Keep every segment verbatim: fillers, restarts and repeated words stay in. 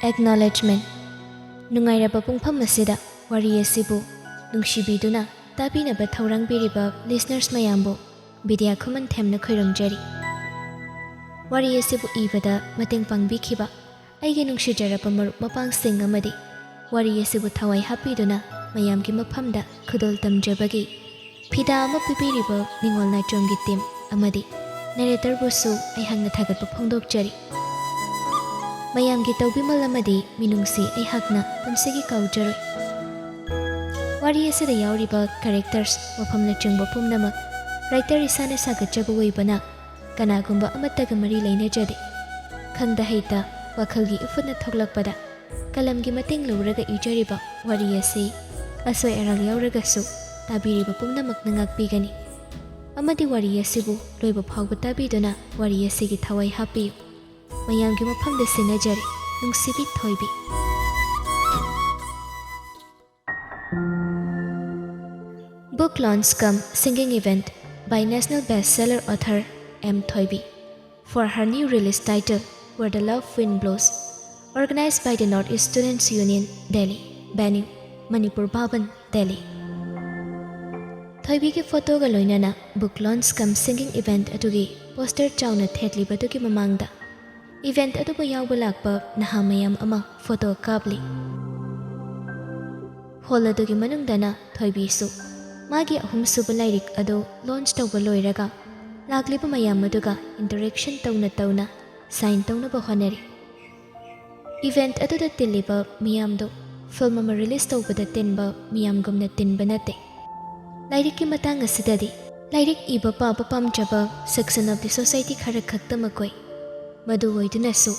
Acknowledgement. ꯅꯨꯡꯉꯥꯏꯔꯕ ꯄꯨꯡꯐꯝ ꯑꯁꯤꯗ ꯋꯥꯔꯤ ꯑꯁꯤꯕꯨ ꯅꯨꯡꯁꯤꯕꯤꯗꯨꯅ ꯇꯥꯕꯤꯅꯕ ꯊꯧꯔꯥꯡꯕꯤꯔꯤꯕ listeners ꯃꯌꯥꯝꯕꯨ ꯕꯤꯗ꯭ꯌꯥ ꯈꯨꯃꯟꯊꯦꯝꯅ ꯈꯣꯏꯔꯨꯝꯖꯔꯤ꯫ ꯋꯥꯔꯤ ꯑꯁꯤꯕꯨ ꯏꯕꯗ ꯃꯇꯦꯡ ꯄꯥꯡꯕꯤꯈꯤꯕ ꯑꯩꯒꯤ ꯅꯨꯡꯁꯤꯖꯔꯕ ꯃꯔꯨꯞ ꯃꯄꯥꯡꯁꯤꯡ ꯑꯃꯗꯤ ꯋꯥꯔꯤ ꯑꯁꯤꯕꯨ ꯊꯋꯥꯏ ꯍꯥꯞꯄꯤꯗꯨꯅ ꯃꯌꯥꯝꯒꯤ ꯃꯐꯝꯗ ꯈꯨꯗꯣꯜ ꯇꯝꯖꯕꯒꯤ ꯐꯤꯗꯥ ꯑꯃ ꯄꯤꯕꯤꯔꯤꯕ ꯅꯤꯉꯣꯜ ꯅꯥꯏꯇ꯭ꯔꯣꯝꯒꯤ team ꯑꯃꯗꯤ narratorꯕꯨꯁꯨ ꯑꯩꯍꯥꯛꯅ ꯊꯥꯒꯠꯄ ꯐꯣꯡꯗꯣꯛꯆꯔꯤ꯫ ꯃꯌꯥꯝꯒꯤ ꯇꯧꯕꯤꯃꯜ ꯑꯃꯗꯤ ꯃꯤꯅꯨꯡꯁꯤ ꯑꯩꯍꯥꯛꯅ ꯄꯨꯟꯁꯤꯒꯤ ꯀꯥꯎꯖꯔꯣꯏ꯫ ꯋꯥꯔꯤ ꯑꯁꯤꯗ ꯌꯥꯎꯔꯤꯕ characters, ꯋꯥꯐꯝꯅꯆꯤꯡꯕ ꯄꯨꯝꯅꯃꯛ writer ꯏꯁꯥꯅ ꯁꯥꯒꯠꯆꯕ ꯑꯣꯏꯕꯅ ꯀꯅꯥꯒꯨꯝꯕ ꯑꯃꯠꯇꯒ ꯃꯔꯤ ꯂꯩꯅꯖꯗꯦ꯫ ꯈꯪꯗ ꯍꯩꯇ ꯋꯥꯈꯜꯒꯤ ꯏꯐꯨꯠꯅ ꯊꯣꯛꯂꯛꯄꯗ ꯀꯂꯝꯒꯤ ꯃꯇꯦꯡ ꯂꯧꯔꯒ ꯏꯖꯔꯤꯕ ꯋꯥꯔꯤ ꯑꯁꯤ ꯑꯁꯣꯏ ꯑꯔꯥꯜ ꯌꯥꯎꯔꯒꯁꯨ ꯇꯥꯕꯤꯔꯤꯕ ꯄꯨꯝꯅꯃꯛꯅ ꯉꯥꯛꯄꯤꯒꯅꯤ꯫ ꯑꯃꯗꯤ ꯋꯥꯔꯤ ꯑꯁꯤꯕꯨ ꯂꯣꯏꯕ ꯐꯥꯎꯕ ꯇꯥꯕꯤꯗꯨꯅ ꯋꯥꯔꯤ ꯑꯁꯤꯒꯤ ꯊꯋꯥꯏ ꯍꯥꯞꯄꯤꯌꯨ꯫ ꯃꯌꯥꯝꯒꯤ ꯃꯐꯝꯗ ꯁꯤꯟꯅꯖꯔꯤ, ꯅꯨꯡꯁꯤꯕꯤ ꯊꯣꯏꯕꯤ꯫ Book launch cum singing event by national bestseller author M Thoibi for her new release title Where the Love Wind Blows, organized by the North East Students Union, Delhi. Venue, Manipur Bhavan, Delhi. ꯊꯣꯏꯕꯤꯒꯤ photoꯒ ꯂꯣꯏꯅꯅ book launch cum singing event ꯑꯗꯨꯒꯤ poster ꯆꯥꯎꯅ ꯊꯦꯠꯂꯤꯕꯗꯨꯒꯤ ꯃꯃꯥꯡꯗ event ꯑꯗꯨꯕꯨ ꯌꯥꯎꯕ ꯂꯥꯛꯄ ꯅꯍꯥ ꯃꯌꯥꯝ ꯑꯃ photo ꯀꯥꯞꯂꯤ꯫ Hall ꯑꯗꯨꯒꯤ ꯃꯅꯨꯡꯗꯅ ꯊꯣꯏꯕꯤꯁꯨ ꯃꯥꯒꯤ ꯑꯍꯨꯝꯁꯨꯕ ꯂꯥꯏꯔꯤꯛ ꯑꯗꯨ launch ꯇꯧꯕ ꯂꯣꯏꯔꯒ ꯂꯥꯛꯂꯤꯕ ꯃꯌꯥꯝ ꯑꯗꯨꯒ interaction ꯇꯧꯅ ꯇꯧꯅ sign ꯇꯧꯅꯕ ꯍꯣꯠꯅꯔꯤ꯫ Event ꯑꯗꯨꯗ ꯇꯤꯜꯂꯤꯕ ꯃꯤꯌꯥꯝꯗꯨ film ꯑꯃ release ꯇꯧꯕꯗ ꯇꯤꯟꯕ ꯃꯤꯌꯥꯝꯒꯨꯝꯅ ꯇꯤꯟꯕ ꯅꯠꯇꯦ꯫ ꯂꯥꯏꯔꯤꯛꯀꯤ ꯃꯇꯥꯡ ꯑꯁꯤꯗꯗꯤ ꯂꯥꯏꯔꯤꯛ ꯏꯕ ꯄꯥꯕ ꯄꯥꯝꯖꯕ section of the society ꯈꯔ ꯈꯛꯇꯃꯛ ꯑꯣꯏ꯫ ꯃꯗꯨ ꯑꯣꯏꯗꯨꯅꯁꯨ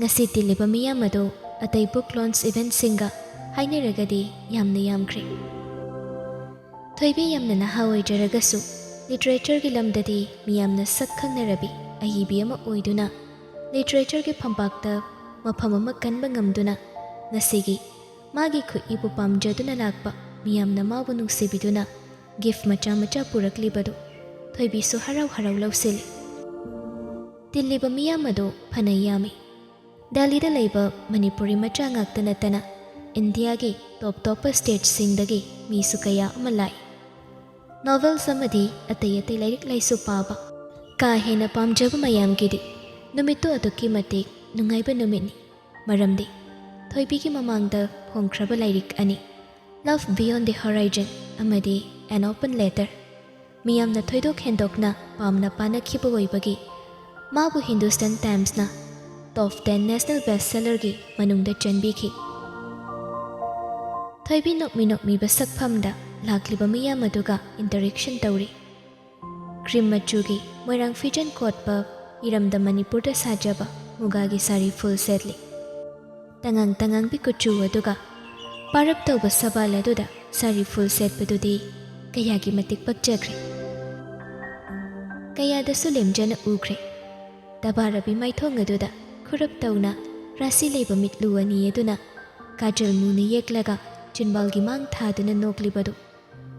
ꯉꯁꯤ ꯇꯤꯜꯂꯤꯕ ꯃꯤꯌꯥꯝ ꯑꯗꯨ ꯑꯇꯩ book launch eventꯁꯤꯡꯒ ꯍꯥꯏꯅꯔꯒꯗꯤ ꯌꯥꯝꯅ ꯌꯥꯝꯈ꯭ꯔꯦ꯫ ꯊꯣꯏꯕꯤ ꯌꯥꯝꯅ ꯅꯍꯥ ꯑꯣꯏꯖꯔꯒꯁꯨ literatureꯒꯤ ꯂꯝꯗꯗꯤ ꯃꯤꯌꯥꯝꯅ ꯁꯛ ꯈꯪꯅꯔꯕꯤ ꯑꯏꯕꯤ ꯑꯃ ꯑꯣꯏꯗꯨꯅ literatureꯒꯤ ꯐꯝꯄꯥꯛꯇ ꯃꯐꯝ ꯑꯃ ꯀꯟꯕ ꯉꯝꯗꯨꯅ ꯉꯁꯤꯒꯤ ꯃꯥꯒꯤ ꯈꯨꯠꯏꯕꯨ ꯄꯥꯝꯖꯗꯨꯅ ꯂꯥꯛꯄ ꯃꯤꯌꯥꯝꯅ ꯃꯥꯕꯨ ꯅꯨꯡꯁꯤꯕꯤꯗꯨꯅ gift ꯃꯆꯥ ꯃꯆꯥ ꯄꯨꯔꯛꯂꯤꯕꯗꯨ ꯊꯣꯏꯕꯤꯁꯨ ꯍꯔꯥꯎ ꯍꯔꯥꯎ ꯂꯧꯁꯤꯜꯂꯤ꯫ ꯇꯤꯜꯂꯤꯕ ꯃꯤꯌꯥꯝ ꯑꯗꯨ ꯐꯅ ꯌꯥꯝꯃꯤ꯫ ꯗꯦꯜꯂꯤꯗ ꯂꯩꯕ ꯃꯅꯤꯄꯨꯔꯤ ꯃꯆꯥ ꯉꯥꯛꯇ ꯅꯠꯇꯅ ꯏꯟꯗꯤꯌꯥꯒꯤ ꯇꯣꯞ ꯇꯣꯞꯄ ꯁ꯭ꯇꯦꯠꯁꯤꯡꯗꯒꯤ ꯃꯤꯁꯨ ꯀꯌꯥ ꯑꯃ ꯂꯥꯛꯏ꯫ ꯅꯣꯚꯦꯜꯁ ꯑꯃꯗꯤ ꯑꯇꯩ ꯑꯇꯩ ꯂꯥꯏꯔꯤꯛ ꯂꯥꯏꯁꯨ ꯄꯥꯕ ꯀꯥ ꯍꯦꯟꯅ ꯄꯥꯝꯖꯕ ꯃꯌꯥꯝꯒꯤꯗꯤ ꯅꯨꯃꯤꯠꯇꯨ ꯑꯗꯨꯛꯀꯤ ꯃꯇꯤꯛ ꯅꯨꯡꯉꯥꯏꯕ ꯅꯨꯃꯤꯠꯅꯤ꯫ ꯃꯔꯝꯗꯤ ꯊꯣꯏꯕꯤꯒꯤ ꯃꯃꯥꯡꯗ ꯐꯣꯡꯈ꯭ꯔꯕ ꯂꯥꯏꯔꯤꯛ ꯑꯅꯤ, Love Beyond the Horizon ꯑꯃꯗꯤ An Open Letter, ꯃꯤꯌꯥꯝꯅ ꯊꯣꯏꯗꯣꯛ ꯍꯦꯟꯗꯣꯛꯅ ꯄꯥꯝꯅ ꯄꯥꯅꯈꯤꯕ ꯑꯣꯏꯕꯒꯤ ꯃꯥꯕꯨ ꯍꯤꯟꯗꯨꯁꯇꯥꯟ ꯇꯥꯏꯝꯁꯅ ꯇꯣꯞ ꯇꯦꯟ ꯅꯦꯁꯅꯦꯜ ꯕꯦꯁ ꯁꯦꯂꯔꯒꯤ ꯃꯅꯨꯡꯗ ꯆꯟꯕꯤꯈꯤ꯫ ꯊꯣꯏꯕꯤ ꯅꯣꯛꯃꯤ ꯅꯣꯛꯃꯤꯕ ꯁꯛꯐꯝꯗ ꯂꯥꯛꯂꯤꯕ ꯃꯤꯌꯥꯝ ꯑꯗꯨꯒ ꯏꯟꯇꯔꯦꯛꯁꯟ ꯇꯧꯔꯤ꯫ ꯀ꯭ꯔꯤꯝ ꯃꯆꯨꯒꯤ ꯃꯣꯏꯔꯥꯡ ꯐꯤꯖꯟ ꯀꯣꯠꯄ, ꯏꯔꯝꯗꯝ ꯃꯅꯤꯄꯨꯔꯗ ꯁꯥꯖꯕ ꯃꯨꯒꯥꯒꯤ ꯁꯥꯔꯤ ꯐꯨꯜ ꯁꯦꯠꯂꯤ꯫ ꯇꯉꯥꯡ ꯇꯉꯥꯡꯕꯤ ꯀꯨꯆꯨ ꯑꯗꯨꯒ ꯄꯥꯔꯞ ꯇꯧꯕ ꯁꯕꯥꯜ ꯑꯗꯨꯗ ꯁꯥꯔꯤ ꯐꯨꯜ ꯁꯦꯠꯄꯗꯨꯗꯤ ꯀꯌꯥꯒꯤ ꯃꯇꯤꯛ ꯄꯛꯆꯈ꯭ꯔꯦ꯫ ꯀꯌꯥꯗꯁꯨ ꯂꯦꯝꯖꯅ ꯎꯈ꯭ꯔꯦ꯫ ꯇꯕꯥꯔꯕꯤ ꯃꯥꯏꯊꯣꯡ ꯑꯗꯨꯗ ꯈꯨꯔꯞ ꯇꯧꯅ ꯔꯥꯁꯤ ꯂꯩꯕ ꯃꯤꯠꯂꯨ ꯑꯅꯤ ꯑꯗꯨꯅ ꯀꯥꯖꯜ ꯃꯨꯅ ꯌꯦꯛꯂꯒ ꯆꯤꯟꯕꯥꯜꯒꯤ ꯃꯥꯡ ꯊꯥꯗꯨꯅ ꯅꯣꯛꯂꯤꯕꯗꯨ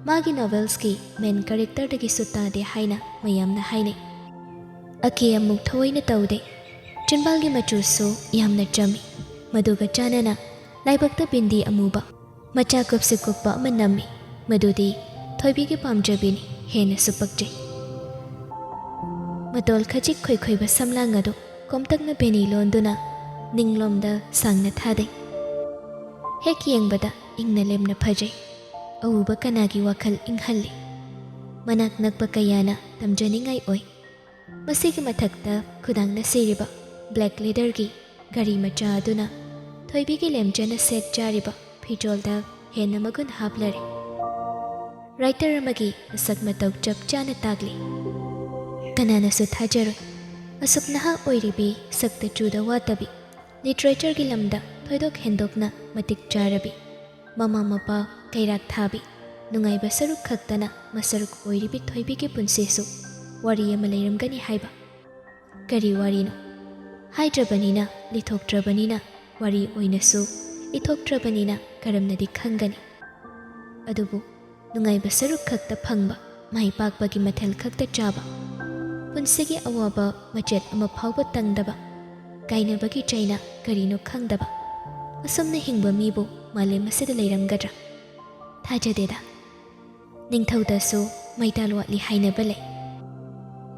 ꯃꯥꯒꯤ ꯅꯣꯚꯦꯜꯁꯀꯤ ꯃꯦꯟ ꯀꯦꯔꯦꯛꯇꯔꯗꯒꯤꯁꯨ ꯇꯥꯗꯦ ꯍꯥꯏꯅ ꯃꯌꯥꯝꯅ ꯍꯥꯏꯅꯩ꯫ ꯑꯀꯦ ꯑꯃꯨꯛ ꯊꯑꯣꯏꯅ ꯇꯧꯗꯦ꯫ ꯆꯤꯟꯕꯥꯜꯒꯤ ꯃꯆꯨꯁꯨ ꯌꯥꯝꯅ ꯆꯝꯃꯤ꯫ ꯃꯗꯨꯒ ꯆꯥꯟꯅꯅ ꯂꯥꯏꯕꯛꯇ ꯕꯤꯟꯗꯤ ꯑꯃꯨꯕ, ꯃꯆꯥ ꯀꯨꯞꯁꯤ ꯀꯨꯞꯄ ꯑꯃ ꯅꯝꯃꯤ꯫ ꯃꯗꯨꯗꯤ ꯊꯣꯏꯕꯤꯒꯤ ꯄꯥꯝꯖꯕꯤꯅꯤ, ꯍꯦꯟꯅꯁꯨ ꯄꯛꯆꯩ꯫ ꯃꯇꯣꯜ ꯈꯖꯤꯛ ꯈꯣꯏꯈꯣꯏꯕ ꯁꯝꯂꯥꯡ ꯑꯗꯨ ꯀꯣꯝꯇꯛꯅ ꯕꯦꯅꯤ ꯂꯣꯟꯗꯨꯅ ꯅꯤꯡꯂꯣꯝꯗ ꯁꯥꯡꯅ ꯊꯥꯗꯩ꯫ ꯍꯦꯛ ꯌꯦꯡꯕꯗ ꯏꯪꯅ ꯂꯦꯝꯅ ꯐꯖꯩ꯫ ꯑꯎꯕ ꯀꯅꯥꯒꯤ ꯋꯥꯈꯜ ꯏꯪꯍꯜꯂꯤ꯫ ꯃꯅꯥꯛ ꯅꯛꯄ ꯀꯌꯥꯅ ꯇꯝꯖꯅꯤꯡꯉꯥꯏ ꯑꯣꯏ꯫ ꯃꯁꯤꯒꯤ ꯃꯊꯛꯇ ꯈꯨꯗꯥꯡꯅ ꯁꯤꯔꯤꯕ ꯕ꯭ꯂꯦꯛ ꯂꯦꯗꯔꯒꯤ ꯒꯥꯔꯤ ꯃꯆꯥ ꯑꯗꯨꯅ ꯊꯣꯏꯕꯤꯒꯤ ꯂꯦꯝꯖꯅ ꯁꯦꯠ ꯆꯥꯔꯤꯕ ꯐꯤꯖꯣꯜꯗ ꯍꯦꯟꯅ ꯃꯒꯨꯟ ꯍꯥꯞꯂꯔꯦ꯫ ꯔꯥꯏꯇꯔ ꯑꯃꯒꯤ ꯃꯁꯛ ꯃꯇꯧ ꯆꯞ ꯆꯥꯅ ꯇꯥꯛꯂꯤ꯫ ꯀꯅꯥꯅꯁꯨ ꯊꯥꯖꯔꯣꯏ, ꯑꯁꯨꯛ ꯅꯍꯥ ꯑꯣꯏꯔꯤꯕꯤ, ꯁꯛꯇ ꯆꯨꯗ ꯋꯥꯠꯇꯕꯤ, ꯂꯤꯇꯔꯦꯆꯔꯒꯤ ꯂꯝꯗ ꯊꯣꯏꯗꯣꯛ ꯍꯦꯟꯗꯣꯛꯅ ꯃꯇꯤꯛ ꯆꯥꯔꯕꯤ, ꯃꯃꯥ ꯃꯄꯥ ꯀꯩꯔꯥꯛ ꯊꯥꯕꯤ, ꯅꯨꯡꯉꯥꯏꯕ ꯁꯔꯨꯛ ꯈꯛꯇꯅ ꯃꯁꯔꯨꯛ ꯑꯣꯏꯔꯤꯕꯤ ꯊꯣꯏꯕꯤꯒꯤ ꯄꯨꯟꯁꯤꯁꯨ ꯋꯥꯔꯤ ꯑꯃ ꯂꯩꯔꯝꯒꯅꯤ ꯍꯥꯏꯕ꯫ ꯀꯔꯤ ꯋꯥꯔꯤꯅꯣ? ꯍꯥꯏꯗ꯭ꯔꯕꯅꯤꯅ, ꯂꯤꯊꯣꯛꯇ꯭ꯔꯕꯅꯤꯅ, ꯋꯥꯔꯤ ꯑꯣꯏꯅꯁꯨ ꯏꯊꯣꯛꯇ꯭ꯔꯕꯅꯤꯅ ꯀꯔꯝꯅꯗꯤ ꯈꯪꯒꯅꯤ? ꯑꯗꯨꯕꯨ ꯅꯨꯡꯉꯥꯏꯕ ꯁꯔꯨꯛ ꯈꯛꯇ ꯐꯪꯕ, ꯃꯥꯏ ꯄꯥꯛꯄꯒꯤ ꯃꯊꯦꯜ ꯈꯛꯇ ꯆꯥꯕ, ꯄꯨꯟꯁꯤꯒꯤ ꯑꯋꯥꯕ ꯃꯆꯦꯠ ꯑꯃ ꯐꯥꯎꯕ ꯇꯪꯗꯕ, ꯀꯥꯏꯅꯕꯒꯤ ꯆꯩꯅ ꯀꯔꯤꯅꯣ ꯈꯪꯗꯕ ꯑꯁꯨꯝꯅ ꯍꯤꯡꯕ ꯃꯤꯕꯨ ꯃꯥꯂꯦꯝ ꯑꯁꯤꯗ ꯂꯩꯔꯝꯒꯗ꯭ꯔꯥ? ꯊꯥꯖꯗꯦꯗ꯫ ꯅꯤꯡꯊꯧꯗꯁꯨ ꯃꯩꯇꯥꯜ ꯋꯥꯠꯂꯤ ꯍꯥꯏꯅꯕ ꯂꯩ꯫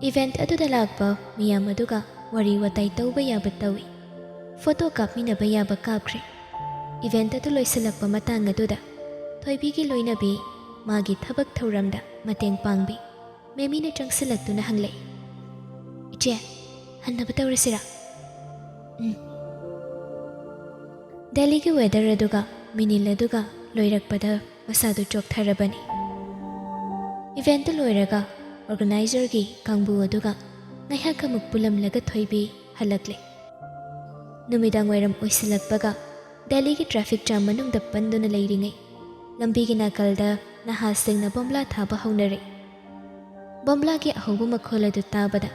ꯏꯚꯦꯟꯠ ꯑꯗꯨꯗ ꯂꯥꯛꯄ ꯃꯤꯌꯥꯝ ꯑꯗꯨꯒ ꯋꯥꯔꯤ ꯋꯥꯇꯥꯏ ꯇꯧꯕ ꯌꯥꯕ ꯇꯧꯏ꯫ ꯐꯣꯇꯣ ꯀꯥꯞꯃꯤꯟꯅꯕ ꯌꯥꯕ ꯀꯥꯞꯈ꯭ꯔꯦ꯫ ꯏꯚꯦꯟꯠ ꯑꯗꯨ ꯂꯣꯏꯁꯤꯜꯂꯛꯄ ꯃꯇꯥꯡ ꯑꯗꯨꯗ ꯊꯣꯏꯕꯤꯒꯤ ꯂꯣꯏꯅꯕꯤ ꯃꯥꯒꯤ ꯊꯕꯛ ꯊꯧꯔꯝꯗ ꯃꯇꯦꯡ ꯄꯥꯡꯕꯤ꯫ ꯃꯦꯃꯤꯅ ꯆꯪꯁꯤꯜꯂꯛꯇꯨꯅ ꯍꯪꯂꯛꯏ, "ꯏꯆꯦ, ꯍꯟꯅꯕ ꯇꯧꯔꯁꯤꯔꯥ?" "ꯎꯝ꯫" ꯗꯦꯜꯂꯤꯒꯤ ꯋꯦꯗꯔ ꯑꯗꯨꯒ ꯃꯤꯅꯤꯜ ꯑꯗꯨꯒ ꯂꯣꯏꯔꯛꯄꯗ ꯃꯁꯥꯗꯨ ꯆꯣꯛꯊꯔꯕꯅꯤ꯫ ꯏꯚꯦꯟꯠꯇꯨ ꯂꯣꯏꯔꯒ ꯑꯣꯔꯒꯅꯥꯏꯖꯔꯒꯤ ꯀꯥꯡꯕꯨ ꯑꯗꯨꯒ ꯉꯥꯏꯍꯥꯛ ꯑꯃꯨꯛ ꯄꯨꯜꯂꯝꯂꯒ ꯊꯣꯏꯕꯤ ꯍꯜꯂꯛꯂꯦ꯫ ꯅꯨꯃꯤꯗꯥꯡ ꯋꯥꯏꯔꯝ ꯑꯣꯏꯁꯤꯜꯂꯛꯄꯒ ꯗꯦꯜꯂꯤꯒꯤ ꯇ꯭ꯔꯥꯐꯤꯛ ꯖꯥꯝ ꯃꯅꯨꯡꯗ ꯄꯟꯗꯨꯅ ꯂꯩꯔꯤꯉꯩ, ꯂꯝꯕꯤꯒꯤ ꯅꯥꯀꯜꯗ ꯅꯍꯥꯁꯤꯡꯅ ꯕꯣꯝꯂꯥ ꯊꯥꯕ ꯍꯧꯅꯔꯦ꯫ ꯕꯣꯝꯂꯥꯒꯤ ꯑꯍꯧꯕ ꯃꯈꯣꯜ ꯑꯗꯨ ꯇꯥꯕꯗ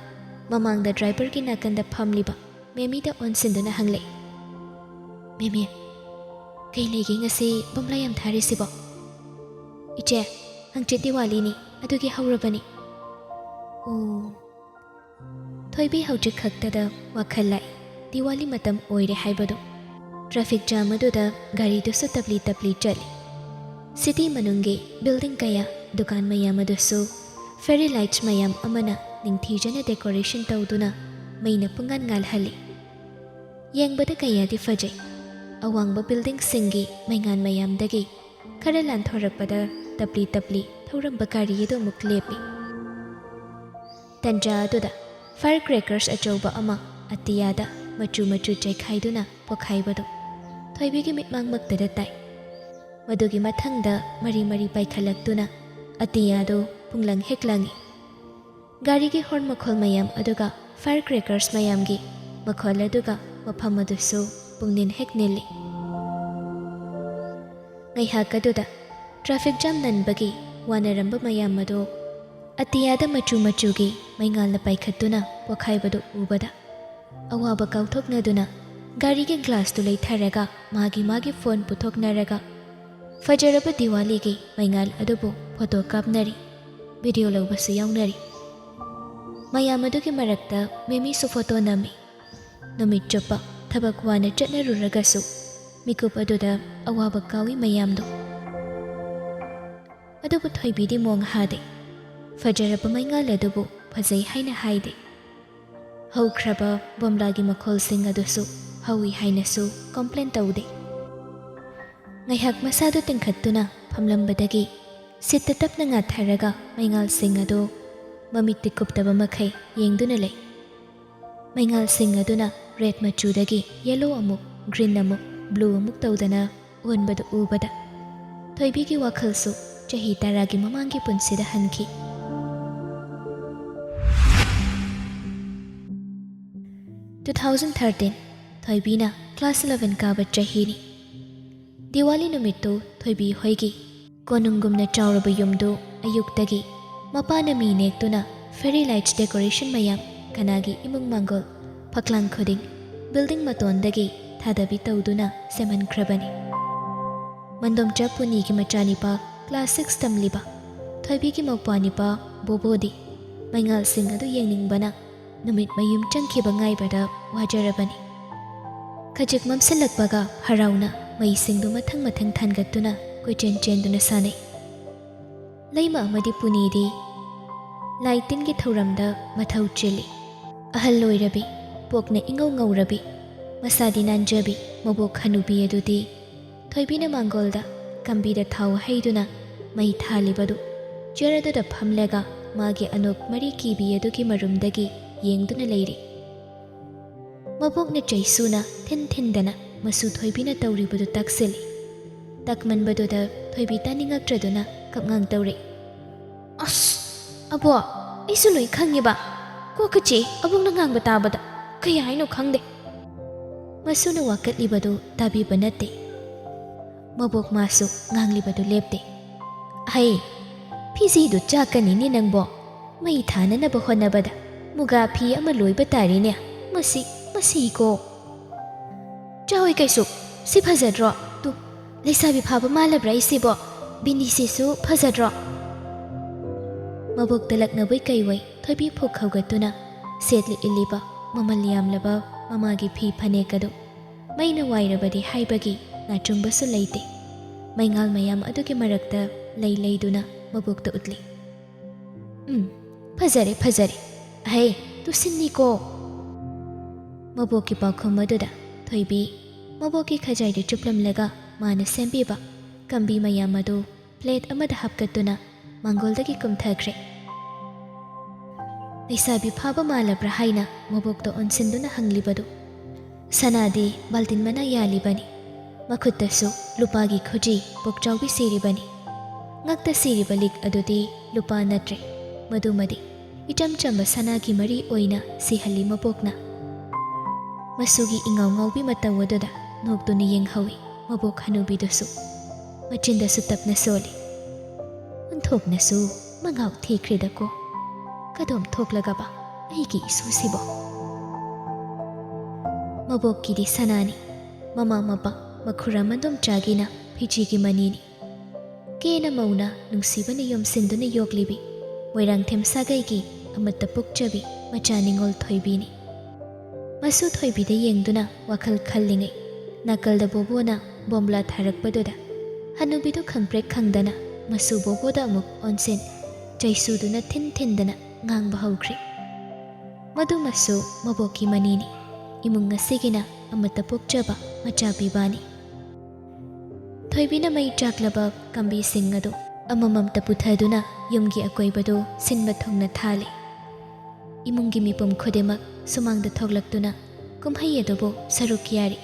ꯃꯃꯥꯡꯗ ꯗ꯭ꯔꯥꯏꯚꯔꯒꯤ ꯅꯥꯀꯟꯗ ꯐꯝꯂꯤꯕ ꯃꯦꯃꯤꯗ ꯑꯣꯟꯁꯤꯟꯗꯨꯅ ꯍꯪꯂꯛꯏ, "ꯃꯦꯃꯤ, ꯀꯩ ꯂꯩꯒꯦ ꯉꯁꯤ ꯕꯣꯝꯂꯥ ꯌꯥꯝ ꯊꯥꯔꯤꯁꯤꯕꯣ?" "ꯏꯆꯦ, ꯍꯪꯆꯤꯠ ꯗꯤꯋꯥꯂꯤꯅꯤ, ꯑꯗꯨꯒꯤ ꯍꯧꯔꯕꯅꯤ꯫" "ꯑꯣ꯫" ꯊꯣꯏꯕꯤ ꯍꯧꯖꯤꯛ ꯈꯛꯇꯗ ꯋꯥꯈꯜ ꯂꯥꯛꯏ, ꯗꯤꯋꯥꯂꯤ ꯃꯇꯝ ꯑꯣꯏꯔꯦ ꯍꯥꯏꯕꯗꯨ꯫ ꯇ꯭ꯔꯥꯐꯤꯛ ꯖꯥꯝ ꯑꯗꯨꯗ ꯒꯥꯔꯤꯗꯨꯁꯨ ꯇꯞꯂꯤ ꯇꯞꯂꯤ ꯆꯠꯂꯤ꯫ ꯁꯤꯇꯤ ꯃꯅꯨꯡꯒꯤ ꯕꯤꯜꯗꯤꯡ ꯀꯌꯥ, ꯗꯨꯀꯥꯟ ꯃꯌꯥꯝ ꯑꯗꯨꯁꯨ ꯐꯦꯔꯤ ꯂꯥꯏꯠꯁ ꯃꯌꯥꯝ ꯑꯃꯅ ꯅꯤꯡꯊꯤꯖꯅ ꯗꯦꯀꯣꯔꯦꯁꯟ ꯇꯧꯗꯨꯅ ꯃꯩꯅ ꯄꯨꯡꯉꯥꯟ ꯉꯥꯜꯍꯜꯂꯤ꯫ ꯌꯦꯡꯕꯗ ꯀꯌꯥꯗꯤ ꯐꯖꯩ꯫ ꯑꯋꯥꯡꯕ ꯕꯤꯜꯗꯤꯡꯁꯤꯡꯒꯤ ꯃꯩꯉꯥꯟ ꯃꯌꯥꯝꯗꯒꯤ ꯈꯔ ꯂꯥꯟꯊꯣꯔꯛꯄꯗ ꯇꯞꯂꯤ ꯇꯞꯂꯤ ꯊꯧꯔꯝꯕ ꯒꯥꯔꯤ ꯑꯗꯨ ꯑꯃꯨꯛ ꯂꯦꯞꯄꯤ꯫ ꯇꯟꯖꯥ ꯑꯗꯨꯗ ꯐꯥꯌꯔ ꯀ꯭ꯔꯦꯀꯔꯁ ꯑꯆꯧꯕ ꯑꯃ ꯑꯇꯤꯌꯥꯗ ꯃꯆꯨ ꯃꯆꯨ ꯆꯩꯈꯥꯏꯗꯨꯅ ꯄꯣꯈꯥꯏꯕꯗꯨ ꯊꯣꯏꯕꯤꯒꯤ ꯃꯤꯠꯃꯥꯡꯃꯛꯇꯗ ꯇꯥꯏ꯫ ꯃꯗꯨꯒꯤ ꯃꯊꯪꯗ ꯃꯔꯤ ꯃꯔꯤ ꯄꯥꯏꯈꯠꯂꯛꯇꯨꯅ ꯑꯇꯤꯌꯥꯗꯨ ꯄꯨꯡꯂꯪ ꯍꯦꯛ ꯂꯪꯏ꯫ ꯒꯥꯔꯤꯒꯤ ꯍꯣꯔꯟ ꯃꯈꯣꯜ ꯃꯌꯥꯝ ꯑꯗꯨꯒ ꯐꯥꯌꯔ ꯀ꯭ꯔꯦꯀꯔꯁ ꯃꯌꯥꯝꯒꯤ ꯃꯈꯣꯜ ꯑꯗꯨꯒ ꯃꯐꯝ ꯑꯗꯨꯁꯨ ꯄꯨꯡꯅꯤꯟ ꯍꯦꯛ ꯅꯤꯜꯂꯤ꯫ ꯉꯥꯏꯍꯥꯛ ꯑꯗꯨꯗ ꯇ꯭ꯔꯥꯐꯤꯛ ꯖꯥꯝ ꯅꯟꯕꯒꯤ ꯋꯥꯅꯔꯝꯕ ꯃꯌꯥꯝ ꯑꯗꯨ ꯑꯇꯤꯌꯥꯗ ꯃꯆꯨ ꯃꯆꯨꯒꯤ ꯃꯩꯉꯥꯜꯅ ꯄꯥꯏꯈꯠꯇꯨꯅ ꯄꯣꯈꯥꯏꯕꯗꯨ ꯎꯕꯗ ꯑꯋꯥꯕ ꯀꯥꯎꯊꯣꯛꯅꯗꯨꯅ ꯒꯥꯔꯤꯒꯤ ꯒ꯭ꯂꯥꯁꯇꯨ ꯂꯩꯊꯔꯒ ꯃꯥꯒꯤ ꯃꯥꯒꯤ ꯐꯣꯟ ꯄꯨꯊꯣꯛꯅꯔꯒ ꯐꯖꯔꯕ ꯗꯤꯋꯥꯂꯤꯒꯤ ꯃꯩꯉꯥꯜ ꯑꯗꯨꯕꯨ ꯐꯣꯇꯣ ꯀꯥꯞꯅꯔꯤ, ꯚꯤꯗꯤꯑꯣ ꯂꯧꯕꯁꯨ ꯌꯥꯎꯅꯔꯤ꯫ ꯃꯌꯥꯝ ꯑꯗꯨꯒꯤ ꯃꯔꯛꯇ ꯃꯦꯃꯤꯁꯨ ꯐꯣꯇꯣ ꯅꯝꯃꯤ꯫ ꯅꯨꯃꯤꯠ ꯆꯨꯞꯄ ꯊꯕꯛ ꯋꯥꯅ ꯆꯠꯅꯔꯨꯔꯒꯁꯨ ꯃꯤꯀꯨꯞ ꯑꯗꯨꯗ ꯑꯋꯥꯕ ꯀꯥꯎꯏ ꯃꯌꯥꯝꯗꯣ꯫ ꯑꯗꯨꯕꯨ ꯊꯣꯏꯕꯤꯗꯤ ꯃꯣꯡ ꯍꯥꯗꯦ꯫ ꯐꯖꯔꯕ ꯃꯩꯉꯥꯜ ꯑꯗꯨꯕꯨ ꯐꯖꯩ ꯍꯥꯏꯅ ꯍꯥꯏꯗꯦ꯫ ꯍꯧꯈ꯭ꯔꯕ ꯕꯣꯝꯂꯥꯒꯤ ꯃꯈꯣꯜꯁꯤꯡ ꯑꯗꯨꯁꯨ ꯍꯧꯏ ꯍꯥꯏꯅꯁꯨ ꯀꯣꯝꯄ꯭ꯂꯦꯟ ꯇꯧꯗꯦ꯫ ꯉꯥꯏꯍꯥꯛ ꯃꯁꯥꯗꯨ ꯇꯤꯡꯈꯠꯇꯨꯅ ꯐꯝꯂꯝꯕꯗꯒꯤ ꯁꯤꯠꯇ ꯇꯞꯅ ꯉꯥꯊꯔꯒ ꯃꯩꯉꯥꯜꯁꯤꯡ ꯑꯗꯨ ꯃꯃꯤꯠꯇꯤ ꯀꯨꯞꯇꯕ ꯃꯈꯩ ꯌꯦꯡꯗꯨꯅ ꯂꯩ꯫ ꯃꯩꯉꯥꯜꯁꯤꯡ ꯑꯗꯨꯅ ꯔꯦꯗ ꯃꯆꯨꯗꯒꯤ ꯌꯦꯂꯣ ꯑꯃꯨꯛ, ꯒ꯭ꯔꯤꯟ ꯑꯃꯨꯛ, ꯕ꯭ꯂꯨ ꯑꯃꯨꯛ ꯇꯧꯗꯅ ꯑꯣꯟꯕꯗꯨ ꯎꯕꯗ ꯊꯣꯏꯕꯤꯒꯤ ꯋꯥꯈꯜꯁꯨ ꯆꯍꯤ ꯇꯔꯥꯒꯤ ꯃꯃꯥꯡꯒꯤ ꯄꯨꯟꯁꯤꯗ ꯍꯟꯈꯤ꯫ Two thousand thirteen, ꯊꯣꯏꯕꯤꯅ class eleven ꯀꯥꯕ ꯆꯍꯤꯅꯤ꯫ ꯗꯤꯋꯥꯂꯤ ꯅꯨꯃꯤꯠꯇꯨ ꯊꯣꯏꯕꯤ ꯍꯣꯏꯒꯤ ꯀꯣꯅꯨꯡꯒꯨꯝꯅ ꯆꯥꯎꯔꯕ ꯌꯨꯝꯗꯨ ꯑꯌꯨꯛꯇꯒꯤ ꯃꯄꯥꯅ ꯃꯤ ꯅꯦꯛꯇꯨꯅ fairy lights decoration ꯃꯌꯥꯝ, ꯀꯅꯥꯒꯤ ꯏꯃꯨꯡ ꯃꯥꯡꯒꯣꯜ, ꯐꯛꯂꯥꯡ ꯈꯨꯗꯤꯡ, building ꯃꯇꯣꯟꯗꯒꯤ ꯊꯥꯗꯕꯤ ꯇꯧꯗꯨꯅ ꯁꯦꯝꯍꯟꯈ꯭ꯔꯕꯅꯤ꯫ ꯃꯟꯗꯣꯝꯆꯥ ꯄꯨꯅꯤꯒꯤ ꯃꯆꯥꯅꯤꯄꯥ class six ꯇꯝꯂꯤꯕ ꯊꯣꯏꯕꯤꯒꯤ ꯃꯧꯄ꯭ꯋꯥꯅꯤꯄꯥ ꯕꯣꯕꯣꯗꯤ ꯃꯩꯉꯥꯜꯁꯤꯡ ꯑꯗꯨ ꯌꯦꯡꯅꯤꯡꯕꯅ ꯅꯨꯃꯤꯠ ꯃꯌꯨꯝ ꯆꯪꯈꯤꯕ ꯉꯥꯏꯕꯗ ꯋꯥꯖꯔꯕꯅꯤ꯫ ꯈꯖꯤꯛ ꯃꯝꯁꯤꯜꯂꯛꯄꯒ ꯍꯔꯥꯎꯅ ꯃꯩꯁꯤꯡꯗꯨ ꯃꯊꯪ ꯃꯊꯪ ꯊꯥꯟꯒꯠꯇꯨꯅ ꯀꯣꯏꯆꯦꯟ ꯆꯦꯟꯗꯨꯅ ꯁꯥꯟꯅꯩ꯫ ꯂꯩꯃ ꯑꯃꯗꯤ ꯄꯨꯅꯤꯗꯤ ꯂꯥꯏ ꯇꯤꯟꯒꯤ ꯊꯧꯔꯝꯗ ꯃꯊꯧ ꯆꯤꯜꯂꯤ꯫ ꯑꯍꯜ ꯑꯣꯏꯔꯕꯤ, ꯄꯣꯛꯅ ꯏꯉꯧ ꯉꯧꯔꯕꯤ, ꯃꯁꯥꯗꯤ ꯅꯥꯟꯖꯕꯤ ꯃꯕꯣꯛ ꯍꯅꯨꯕꯤ ꯑꯗꯨꯗꯤ ꯊꯣꯏꯕꯤꯅ ꯃꯥꯡꯒꯣꯜꯗ ꯀꯝꯕꯤꯗ ꯊꯥꯎ ꯍꯩꯗꯨꯅ ꯃꯩ ꯊꯥꯜꯂꯤꯕꯗꯨ ꯆꯤꯌꯔ ꯑꯗꯨꯗ ꯐꯝꯂꯒ ꯃꯥꯒꯤ ꯑꯅꯣꯛ ꯃꯔꯤ ꯀꯤꯕꯤ ꯑꯗꯨꯒꯤ ꯃꯔꯨꯝꯗꯒꯤ ꯌꯦꯡꯗꯨꯅ ꯂꯩꯔꯤ꯫ ꯃꯕꯣꯛꯅ ꯆꯩꯁꯨꯅ ꯊꯤꯟ ꯊꯤꯟꯗꯅ ꯃꯁꯨ ꯊꯣꯏꯕꯤꯅ ꯇꯧꯔꯤꯕꯗꯨ ꯇꯛꯁꯤꯜꯂꯤ꯫ ꯇꯛꯃꯟꯕꯗꯨꯗ ꯊꯣꯏꯕꯤ ꯇꯥꯅꯤꯡꯉꯛꯇ꯭ꯔꯗꯨꯅ ꯀꯞꯉꯥꯡ ꯇꯧꯔꯛꯏ꯫ "ꯑꯁ, ꯑꯕꯣꯛ, ꯑꯩꯁꯨ ꯂꯣꯏ ꯈꯪꯉꯦꯕ꯫ ꯀꯣꯛꯀ ꯆꯤꯛꯏ ꯑꯕꯣꯛꯅ ꯉꯥꯡꯕ ꯇꯥꯕꯗ꯫ ꯀꯩ ꯍꯥꯏꯅꯣ ꯈꯪꯗꯦ꯫" ꯃꯁꯨꯅ ꯋꯥꯀꯠꯂꯤꯕꯗꯨ ꯇꯥꯕꯤꯕ ꯅꯠꯇꯦ꯫ ꯃꯕꯣꯛ ꯃꯥꯁꯨ ꯉꯥꯡꯂꯤꯕꯗꯨ ꯂꯦꯞꯇꯦ꯫ "ꯍꯩ, ꯐꯤꯖꯤꯗꯨ ꯆꯥꯛꯀꯅꯤꯅꯦ ꯅꯪꯕꯣ꯫ ꯃꯩ ꯊꯥꯅꯅꯕ ꯍꯣꯠꯅꯕꯗ ꯃꯨꯒꯥ ꯐꯤ ꯑꯃ ꯂꯣꯏꯕ ꯇꯥꯔꯦꯅꯦ꯫ ꯃꯁꯤ, ꯃꯁꯤꯀꯣ꯫ ꯆꯥꯎꯏ ꯀꯩꯁꯨ, ꯁꯤ ꯐꯖꯗ꯭ꯔꯣ? ꯇꯨ, ꯂꯩꯁꯥꯕꯤ ꯐꯥꯕ ꯃꯥꯜꯂꯕ꯭ꯔꯥ ꯑꯩꯁꯤꯕꯣ? ꯕꯤꯟꯗꯤꯁꯤꯁꯨ ꯐꯖꯗ꯭ꯔꯣ?" ꯃꯕꯣꯛꯇ ꯂꯛꯅꯕꯣꯏ ꯀꯩꯋꯣꯏ ꯊꯣꯏꯕꯤ ꯐꯨꯛ ꯍꯧꯒꯠꯇꯨꯅ ꯁꯦꯠꯂꯤ ꯏꯜꯂꯤꯕ ꯃꯃꯜ ꯌꯥꯝꯂꯕ ꯃꯃꯥꯒꯤ ꯐꯤ ꯐꯅꯦꯛ ꯑꯗꯨ ꯃꯩꯅ ꯋꯥꯏꯔꯕꯗꯤ ꯍꯥꯏꯕꯒꯤ ꯅꯥꯆꯨꯡꯕꯁꯨ ꯂꯩꯇꯦ꯫ ꯃꯩꯉꯥꯜ ꯃꯌꯥꯝ ꯑꯗꯨꯒꯤ ꯃꯔꯛꯇ ꯂꯩ ꯂꯩꯗꯨꯅ ꯃꯕꯣꯛꯇ ꯎꯠꯂꯤ꯫ "ꯎꯝ, ꯐꯖꯔꯦ, ꯐꯖꯔꯦ꯫ ꯑꯍꯦ, ꯇꯨꯁꯤꯟꯅꯤꯀꯣ!" ꯃꯕꯣꯛꯀꯤ ꯄꯥꯎꯈꯨꯝ ꯑꯗꯨꯗ ꯊꯣꯏꯕꯤ ꯃꯕꯣꯛꯀꯤ ꯈꯖꯥꯏꯗ ꯆꯨꯞꯂꯝꯂꯒ ꯃꯥꯅ ꯁꯦꯝꯕꯤꯕ ꯀꯝꯕꯤ ꯃꯌꯥꯝ ꯑꯗꯨ ꯄ꯭ꯂꯦꯠ ꯑꯃꯗ ꯍꯥꯞꯀꯠꯇꯨꯅ ꯃꯥꯡꯒꯣꯜꯗꯒꯤ ꯀꯨꯝꯊꯈ꯭ꯔꯦ꯫ "ꯂꯩꯁꯥꯕꯤ ꯐꯥꯕ ꯃꯥꯜꯂꯕ꯭ꯔꯥ?" ꯍꯥꯏꯅ ꯃꯕꯣꯛꯇ ꯑꯣꯟꯁꯤꯟꯗꯨꯅ ꯍꯪꯂꯤꯕꯗꯨ꯫ ꯁꯅꯥꯗꯤ ꯕꯥꯜꯇꯤꯟ ꯃꯅꯥ ꯌꯥꯜꯂꯤꯕꯅꯤ꯫ ꯃꯈꯨꯠꯇꯁꯨ ꯂꯨꯄꯥꯒꯤ ꯈꯨꯖꯤ ꯄꯣꯛꯆꯥꯎꯕꯤ ꯁꯤꯔꯤꯕꯅꯤ꯫ ꯉꯛꯇ ꯁꯤꯔꯤꯕ ꯂꯤꯛ ꯑꯗꯨꯗꯤ ꯂꯨꯄꯥ ꯅꯠꯇ꯭ꯔꯦ꯫ ꯃꯗꯨꯃꯗꯤ ꯏꯆꯝ ꯆꯝꯕ ꯁꯅꯥꯒꯤ ꯃꯔꯤ ꯑꯣꯏꯅ ꯁꯤꯍꯜꯂꯤ ꯃꯕꯣꯛꯅ꯫ ꯃꯁꯨꯒꯤ ꯏꯉꯥꯎ ꯉꯥꯎꯕꯤ ꯃꯇꯧ ꯑꯗꯨꯗ ꯅꯣꯛꯇꯨꯅ ꯌꯦꯡꯍꯧꯏ ꯃꯕꯣꯛ ꯍꯅꯨꯕꯤꯗꯨꯁꯨ꯫ ꯃꯆꯤꯟꯗꯁꯨ ꯇꯞꯅ ꯁꯣꯜꯂꯤ꯫ "ꯑꯣꯟꯊꯣꯛꯅꯁꯨ ꯃꯉꯥꯎ ꯊꯤꯈ꯭ꯔꯦꯗꯀꯣ꯫ ꯀꯗꯣꯝ ꯊꯣꯛꯂꯒꯕ ꯑꯩꯒꯤ ꯏꯁꯨꯁꯤꯕꯣ?" ꯃꯕꯣꯛꯀꯤꯗꯤ ꯁꯅꯥꯅꯤ, ꯃꯃꯥ ꯃꯄꯥ ꯃꯈꯨꯔꯥ ꯃꯗꯣꯝꯆꯥꯒꯤꯅ ꯐꯤꯖꯤꯒꯤ ꯃꯅꯤꯅꯤ꯫ ꯀꯦꯅ ꯃꯧꯅ ꯅꯨꯡꯁꯤꯕꯅ ꯌꯣꯝꯁꯤꯟꯗꯨꯅ ꯌꯣꯛꯂꯤꯕꯤ ꯃꯣꯏꯔꯥꯡꯊꯦꯝ ꯁꯥꯒꯩꯒꯤ ꯑꯃꯠꯇ ꯄꯣꯛꯆꯕꯤ ꯃꯆꯥ ꯅꯤꯉꯣꯜ ꯊꯣꯏꯕꯤꯅꯤ꯫ ꯃꯁꯨ ꯊꯣꯏꯕꯤꯗ ꯌꯦꯡꯗꯨꯅ ꯋꯥꯈꯜ ꯈꯜꯂꯤꯉꯩ, ꯅꯥꯀꯜꯗ ꯕꯣꯕꯣꯅ ꯕꯣꯝꯕꯨꯂꯥ ꯊꯥꯔꯛꯄꯗꯨꯗ ꯍꯅꯨꯕꯤꯗꯨ ꯈꯪꯄ꯭ꯔꯦꯛ ꯈꯪꯗꯅ ꯃꯁꯨ ꯕꯣꯕꯣꯗ ꯑꯃꯨꯛ ꯑꯣꯟꯁꯤꯟ, ꯆꯩꯁꯨꯗꯨꯅ ꯊꯤꯟ ꯊꯤꯟꯗꯅ ꯉꯥꯡꯕ ꯍꯧꯈ꯭ꯔꯦ꯫ ꯃꯗꯨꯃꯁꯨ ꯃꯕꯣꯛꯀꯤ ꯃꯅꯤꯅꯤ꯫ ꯏꯃꯨꯡ ꯑꯁꯤꯒꯤꯅ ꯑꯃꯠꯇ ꯄꯣꯛꯆꯕ ꯃꯆꯥ ꯄꯤꯕꯥꯅꯤ꯫ ꯊꯣꯏꯕꯤꯅ ꯃꯩ ꯆꯥꯛꯂꯕ ꯀꯝꯕꯤꯁꯤꯡ ꯑꯗꯨ ꯑꯃꯃꯝꯇ ꯄꯨꯊꯗꯨꯅ ꯌꯨꯝꯒꯤ ꯑꯀꯣꯏꯕꯗꯨ ꯁꯤꯟꯕ ꯊꯨꯡꯅ ꯊꯥꯜꯂꯤ꯫ ꯏꯃꯨꯡꯒꯤ ꯃꯤꯄꯨꯝ ꯈꯨꯗꯤꯡꯃꯛ ꯁꯨꯃꯥꯡꯗ ꯊꯣꯛꯂꯛꯇꯨꯅ ꯀꯨꯝꯍꯩ ꯑꯗꯨꯕꯨ ꯁꯔꯨꯛ ꯌꯥꯔꯤ꯫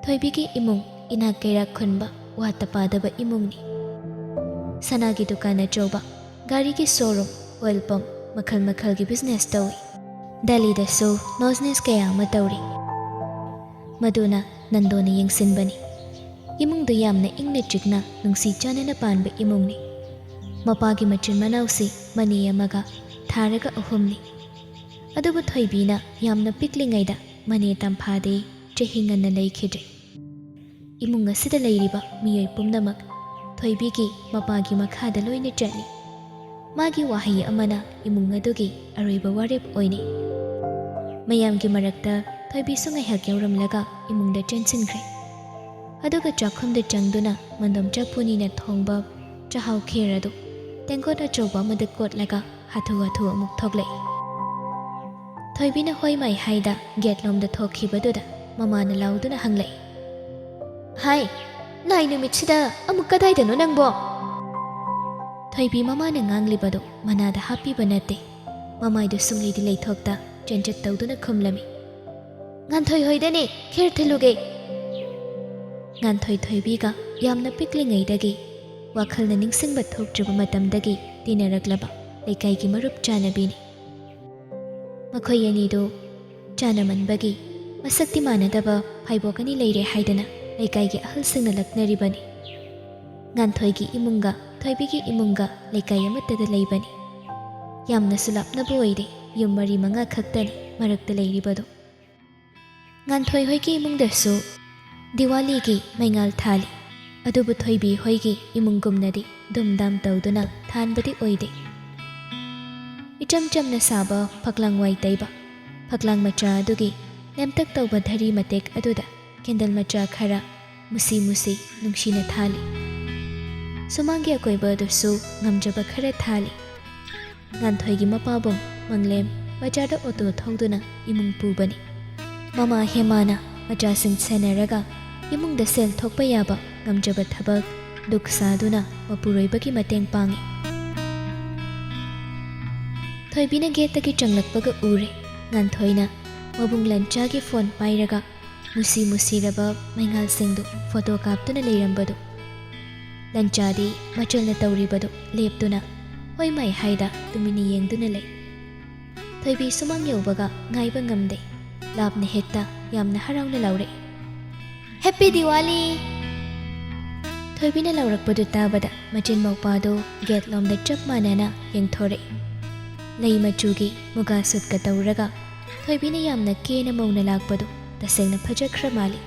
ꯊꯣꯏꯕꯤꯒꯤ ꯏꯃꯨꯡ ꯏꯅꯥꯛ ꯀꯩꯔꯥꯛ ꯈꯨꯟꯕ, ꯋꯥꯠꯇ ꯄꯥꯗꯕ ꯏꯃꯨꯡꯅꯤ꯫ ꯁꯅꯥꯒꯤ ꯗꯨꯀꯥꯟ ꯑꯆꯧꯕ, ꯒꯥꯔꯤꯒꯤ ꯁꯣꯔꯨꯝ, ꯑꯣꯏꯜ ꯄꯝꯞ, ꯃꯈꯜ ꯃꯈꯜꯒꯤ ꯕꯤꯖꯤꯅꯦꯁ ꯇꯧꯏ꯫ ꯗꯦꯜꯂꯤꯗꯁꯨ ꯅꯣꯖꯅꯦꯁ ꯀꯌꯥ ꯑꯃ ꯇꯧꯔꯤ꯫ ꯃꯗꯨꯅ ꯅꯟꯗꯣꯅ ꯌꯦꯡꯁꯤꯟꯕꯅꯤ꯫ ꯏꯃꯨꯡꯗꯨ ꯌꯥꯝꯅ ꯏꯪꯅ ꯆꯤꯛꯅ ꯅꯨꯡꯁꯤ ꯆꯥꯟꯅꯅ ꯄꯥꯟꯕ ꯏꯃꯨꯡꯅꯤ꯫ ꯃꯄꯥꯒꯤ ꯃꯆꯤꯟ ꯃꯅꯥꯎꯁꯤ ꯃꯅꯦ ꯑꯃꯒ ꯊꯥꯔꯒ ꯑꯍꯨꯝꯅꯤ꯫ ꯑꯗꯨꯕꯨ ꯊꯣꯏꯕꯤꯅ ꯌꯥꯝꯅ ꯄꯤꯛꯂꯤꯉꯩꯗ ꯃꯅꯦ ꯇꯝꯐꯥꯗꯤ ꯆꯍꯤ ꯉꯟꯅ ꯂꯩꯈꯤꯗ꯭ꯔꯦ꯫ ꯏꯃꯨꯡ ꯑꯁꯤꯗ ꯂꯩꯔꯤꯕ ꯃꯤꯑꯣꯏ ꯄꯨꯝꯅꯃꯛ ꯊꯣꯏꯕꯤꯒꯤ ꯃꯄꯥꯒꯤ ꯃꯈꯥꯗ ꯂꯣꯏꯅ ꯆꯠꯂꯤ꯫ ꯃꯥꯒꯤ ꯋꯥꯍꯩ ꯑꯃꯅ ꯏꯃꯨꯡ ꯑꯗꯨꯒꯤ ꯑꯔꯣꯏꯕ ꯋꯥꯔꯦꯞ ꯑꯣꯏꯅꯩ꯫ ꯃꯌꯥꯝꯒꯤ ꯃꯔꯛꯇ ꯊꯣꯏꯕꯤꯁꯨ ꯉꯥꯏꯍꯥꯛ ꯌꯥꯎꯔꯝꯂꯒ ꯏꯃꯨꯡꯗ ꯆꯦꯟꯁꯤꯟꯈ꯭ꯔꯦ꯫ ꯑꯗꯨꯒ ꯆꯥꯛꯈꯨꯝꯗ ꯆꯪꯗꯨꯅ ꯃꯟꯗꯣꯝ ꯆꯐꯨꯅꯤꯅ ꯊꯣꯡꯕ ꯆꯥꯛꯍꯥꯎ ꯈꯦꯔ ꯑꯗꯨ ꯇꯦꯡꯀꯣꯠ ꯑꯆꯧꯕ ꯑꯃꯗ ꯀꯣꯠꯂꯒ ꯍꯥꯊꯨ ꯍꯥꯊꯨ ꯑꯃꯨꯛ ꯊꯣꯛꯂꯛꯏ꯫ ꯊꯣꯏꯕꯤꯅ ꯍꯣꯏ ꯃꯥꯏ ꯍꯥꯏꯗ ꯒꯦꯠ ꯂꯣꯝꯗ ꯊꯣꯛꯈꯤꯕꯗꯨꯗ ꯃꯃꯥꯅ ꯂꯥꯎꯗꯨꯅ ꯍꯪꯂꯛꯏ, "ꯍꯥꯏ, ꯂꯥꯏ ꯅꯨꯃꯤꯠꯁꯤꯗ ꯑꯃꯨꯛ ꯀꯗꯥꯏꯗꯅꯣ ꯅꯪꯕꯣ?" ꯊꯣꯏꯕꯤ ꯃꯃꯥꯅ ꯉꯥꯡꯂꯤꯕꯗꯨ ꯃꯅꯥꯗ ꯍꯥꯞꯄꯤꯕ ꯅꯠꯇꯦ꯫ ꯃꯃꯥꯏꯗꯨ ꯁꯨꯡꯂꯩꯗꯤ ꯂꯩꯊꯣꯛꯇ ꯆꯦꯟꯆꯠ ꯇꯧꯗꯨꯅ ꯈꯨꯝꯂꯝꯃꯤ, "ꯉꯥꯟꯊꯣꯏ ꯍꯣꯏꯗꯅꯦ, ꯈꯦꯔ ꯊꯤꯜꯂꯨꯒꯦ꯫" ꯉꯥꯟꯊꯣꯏ ꯊꯣꯏꯕꯤꯒ ꯌꯥꯝꯅ ꯄꯤꯛꯂꯤꯉꯩꯗꯒꯤ, ꯋꯥꯈꯜꯅ ꯅꯤꯡꯁꯤꯡꯕ ꯊꯣꯛꯇ꯭ꯔꯤꯕ ꯃꯇꯝꯗꯒꯤ ꯇꯤꯟꯅꯔꯛꯂꯕ ꯂꯩꯀꯥꯏꯒꯤ ꯃꯔꯨꯞ ꯆꯥꯅꯕꯤꯅꯤ꯫ ꯃꯈꯣꯏ ꯑꯅꯤꯗꯨ ꯆꯥꯅꯃꯟꯕꯒꯤ ꯃꯁꯛꯇꯤ ꯃꯥꯟꯅꯗꯕ ꯐꯥꯏꯕꯣꯛ ꯑꯅꯤ ꯂꯩꯔꯦ ꯍꯥꯏꯗꯅ ꯂꯩꯀꯥꯏꯒꯤ ꯑꯍꯜꯁꯤꯡꯅ ꯂꯛꯅꯔꯤꯕꯅꯤ꯫ ꯉꯥꯟꯊꯣꯏꯒꯤ ꯏꯃꯨꯡꯒ ꯊꯣꯏꯕꯤꯒꯤ ꯏꯃꯨꯡꯒ ꯂꯩꯀꯥꯏ ꯑꯃꯠꯇꯗ ꯂꯩꯕꯅꯤ꯫ ꯌꯥꯝꯅꯁꯨ ꯂꯥꯞꯅꯕ ꯑꯣꯏꯗꯦ, ꯌꯨꯝ ꯃꯔꯤ ꯃꯉꯥ ꯈꯛꯇꯅꯤ ꯃꯔꯛꯇ ꯂꯩꯔꯤꯕꯗꯨ꯫ ꯉꯥꯟꯊꯣꯏ ꯍꯣꯏꯒꯤ ꯏꯃꯨꯡꯗꯁꯨ ꯗꯤꯋꯥꯂꯤꯒꯤ ꯃꯩꯉꯥꯜ ꯊꯥꯜꯂꯤ꯫ ꯑꯗꯨꯕꯨ ꯊꯣꯏꯕꯤ ꯍꯣꯏꯒꯤ ꯏꯃꯨꯡꯒꯨꯝꯅꯗꯤ ꯗꯨꯝꯗꯥꯝ ꯇꯧꯗꯨꯅ ꯊꯥꯟꯕꯗꯤ ꯑꯣꯏꯗꯦ꯫ ꯏꯆꯝ ꯆꯝꯅ ꯁꯥꯕ ꯐꯛꯂꯥꯡ ꯋꯥꯏ ꯇꯩꯕ, ꯐꯛꯂꯥꯡ ꯃꯆꯥ ꯑꯗꯨꯒꯤ ꯅꯦꯝꯇꯛ ꯇꯧꯕ ꯙꯔꯤ ꯃꯇꯦꯛ ꯑꯗꯨꯗ ꯀꯦꯟꯗꯜ ꯃꯆꯥ ꯈꯔ ꯃꯨꯁꯤ ꯃꯨꯁꯤ ꯅꯨꯡꯁꯤꯅ ꯊꯥꯜꯂꯤ꯫ ꯁꯨꯃꯥꯡꯒꯤ ꯑꯀꯣꯏꯕ ꯑꯗꯨꯁꯨ ꯉꯝꯖꯕ ꯈꯔ ꯊꯥꯜꯂꯤ꯫ ꯉꯥꯟꯊꯣꯏꯒꯤ ꯃꯄꯥꯕꯨꯡ ꯃꯪꯂꯦꯝ ꯕꯖꯥꯔꯗ ꯑꯣꯇꯣ ꯊꯧꯗꯨꯅ ꯏꯃꯨꯡ ꯄꯨꯕꯅꯤ꯫ ꯃꯃꯥ ꯍꯦꯃꯥꯅ ꯃꯆꯥꯁꯤꯡ ꯁꯦꯟꯅꯔꯒ ꯏꯃꯨꯡꯗ ꯁꯦꯜ ꯊꯣꯛꯄ ꯌꯥꯕ ꯉꯝꯖꯕ ꯊꯕꯛ ꯗꯨꯛ ꯁꯥꯗꯨꯅ ꯃꯄꯨꯔꯣꯏꯕꯒꯤ ꯃꯇꯦꯡ ꯄꯥꯡꯏ꯫ ꯊꯣꯏꯕꯤꯅ ꯒꯦꯠꯇꯒꯤ ꯆꯪꯂꯛꯄꯒ ꯎꯔꯦ꯫ ꯉꯥꯟꯊꯣꯏꯅ ꯃꯕꯨꯡ ꯂꯟꯆꯥꯒꯤ ꯐꯣꯟ ꯄꯥꯏꯔꯒ ꯃꯨꯁꯤ ꯃꯨꯁꯤꯔꯕ ꯃꯩꯉꯥꯜꯁꯤꯡꯗꯨ ꯐꯣꯇꯣ ꯀꯥꯞꯇꯨꯅ ꯂꯩꯔꯝꯕꯗꯨ꯫ ꯂꯟꯆꯥꯗꯤ ꯃꯆꯜꯅ ꯇꯧꯔꯤꯕꯗꯨ ꯂꯦꯞꯇꯨꯅ ꯍꯣꯏ ꯃꯥꯏ ꯍꯥꯏꯗ ꯇꯨꯃꯤꯟꯅ ꯌꯦꯡꯗꯨꯅ ꯂꯩ꯫ ꯊꯣꯏꯕꯤ ꯁꯨꯃꯥꯡ ꯌꯧꯕꯒ ꯉꯥꯏꯕ ꯉꯝꯗꯦ꯫ ꯂꯥꯞꯅ ꯍꯦꯛꯇ ꯌꯥꯝꯅ ꯍꯔꯥꯎꯅ ꯂꯥꯎꯔꯛꯏ, "ꯍꯦꯞꯄꯤ ꯗꯤꯋꯥꯂꯤ!" ꯊꯣꯏꯕꯤꯅ ꯂꯥꯎꯔꯛꯄꯗꯨ ꯇꯥꯕꯗ ꯃꯆꯤꯟ ꯃꯧꯄꯥꯗꯨ ꯒꯦꯠ ꯂꯣꯝꯗ ꯆꯞ ꯃꯥꯟꯅꯅ ꯌꯦꯡꯊꯣꯔꯛꯏ꯫ ꯂꯩ ꯃꯆꯨꯒꯤ ꯃꯨꯒꯥ ꯁꯨꯠꯀ ꯇꯧꯔꯒ ꯊꯣꯏꯕꯤꯅ ꯌꯥꯝꯅ ꯀꯦꯅ ꯃꯧꯅ ꯂꯥꯛꯄꯗꯨ ꯇꯁꯦꯡꯅ ꯐꯖꯈ꯭ꯔ ꯃꯥꯜꯂꯤ꯫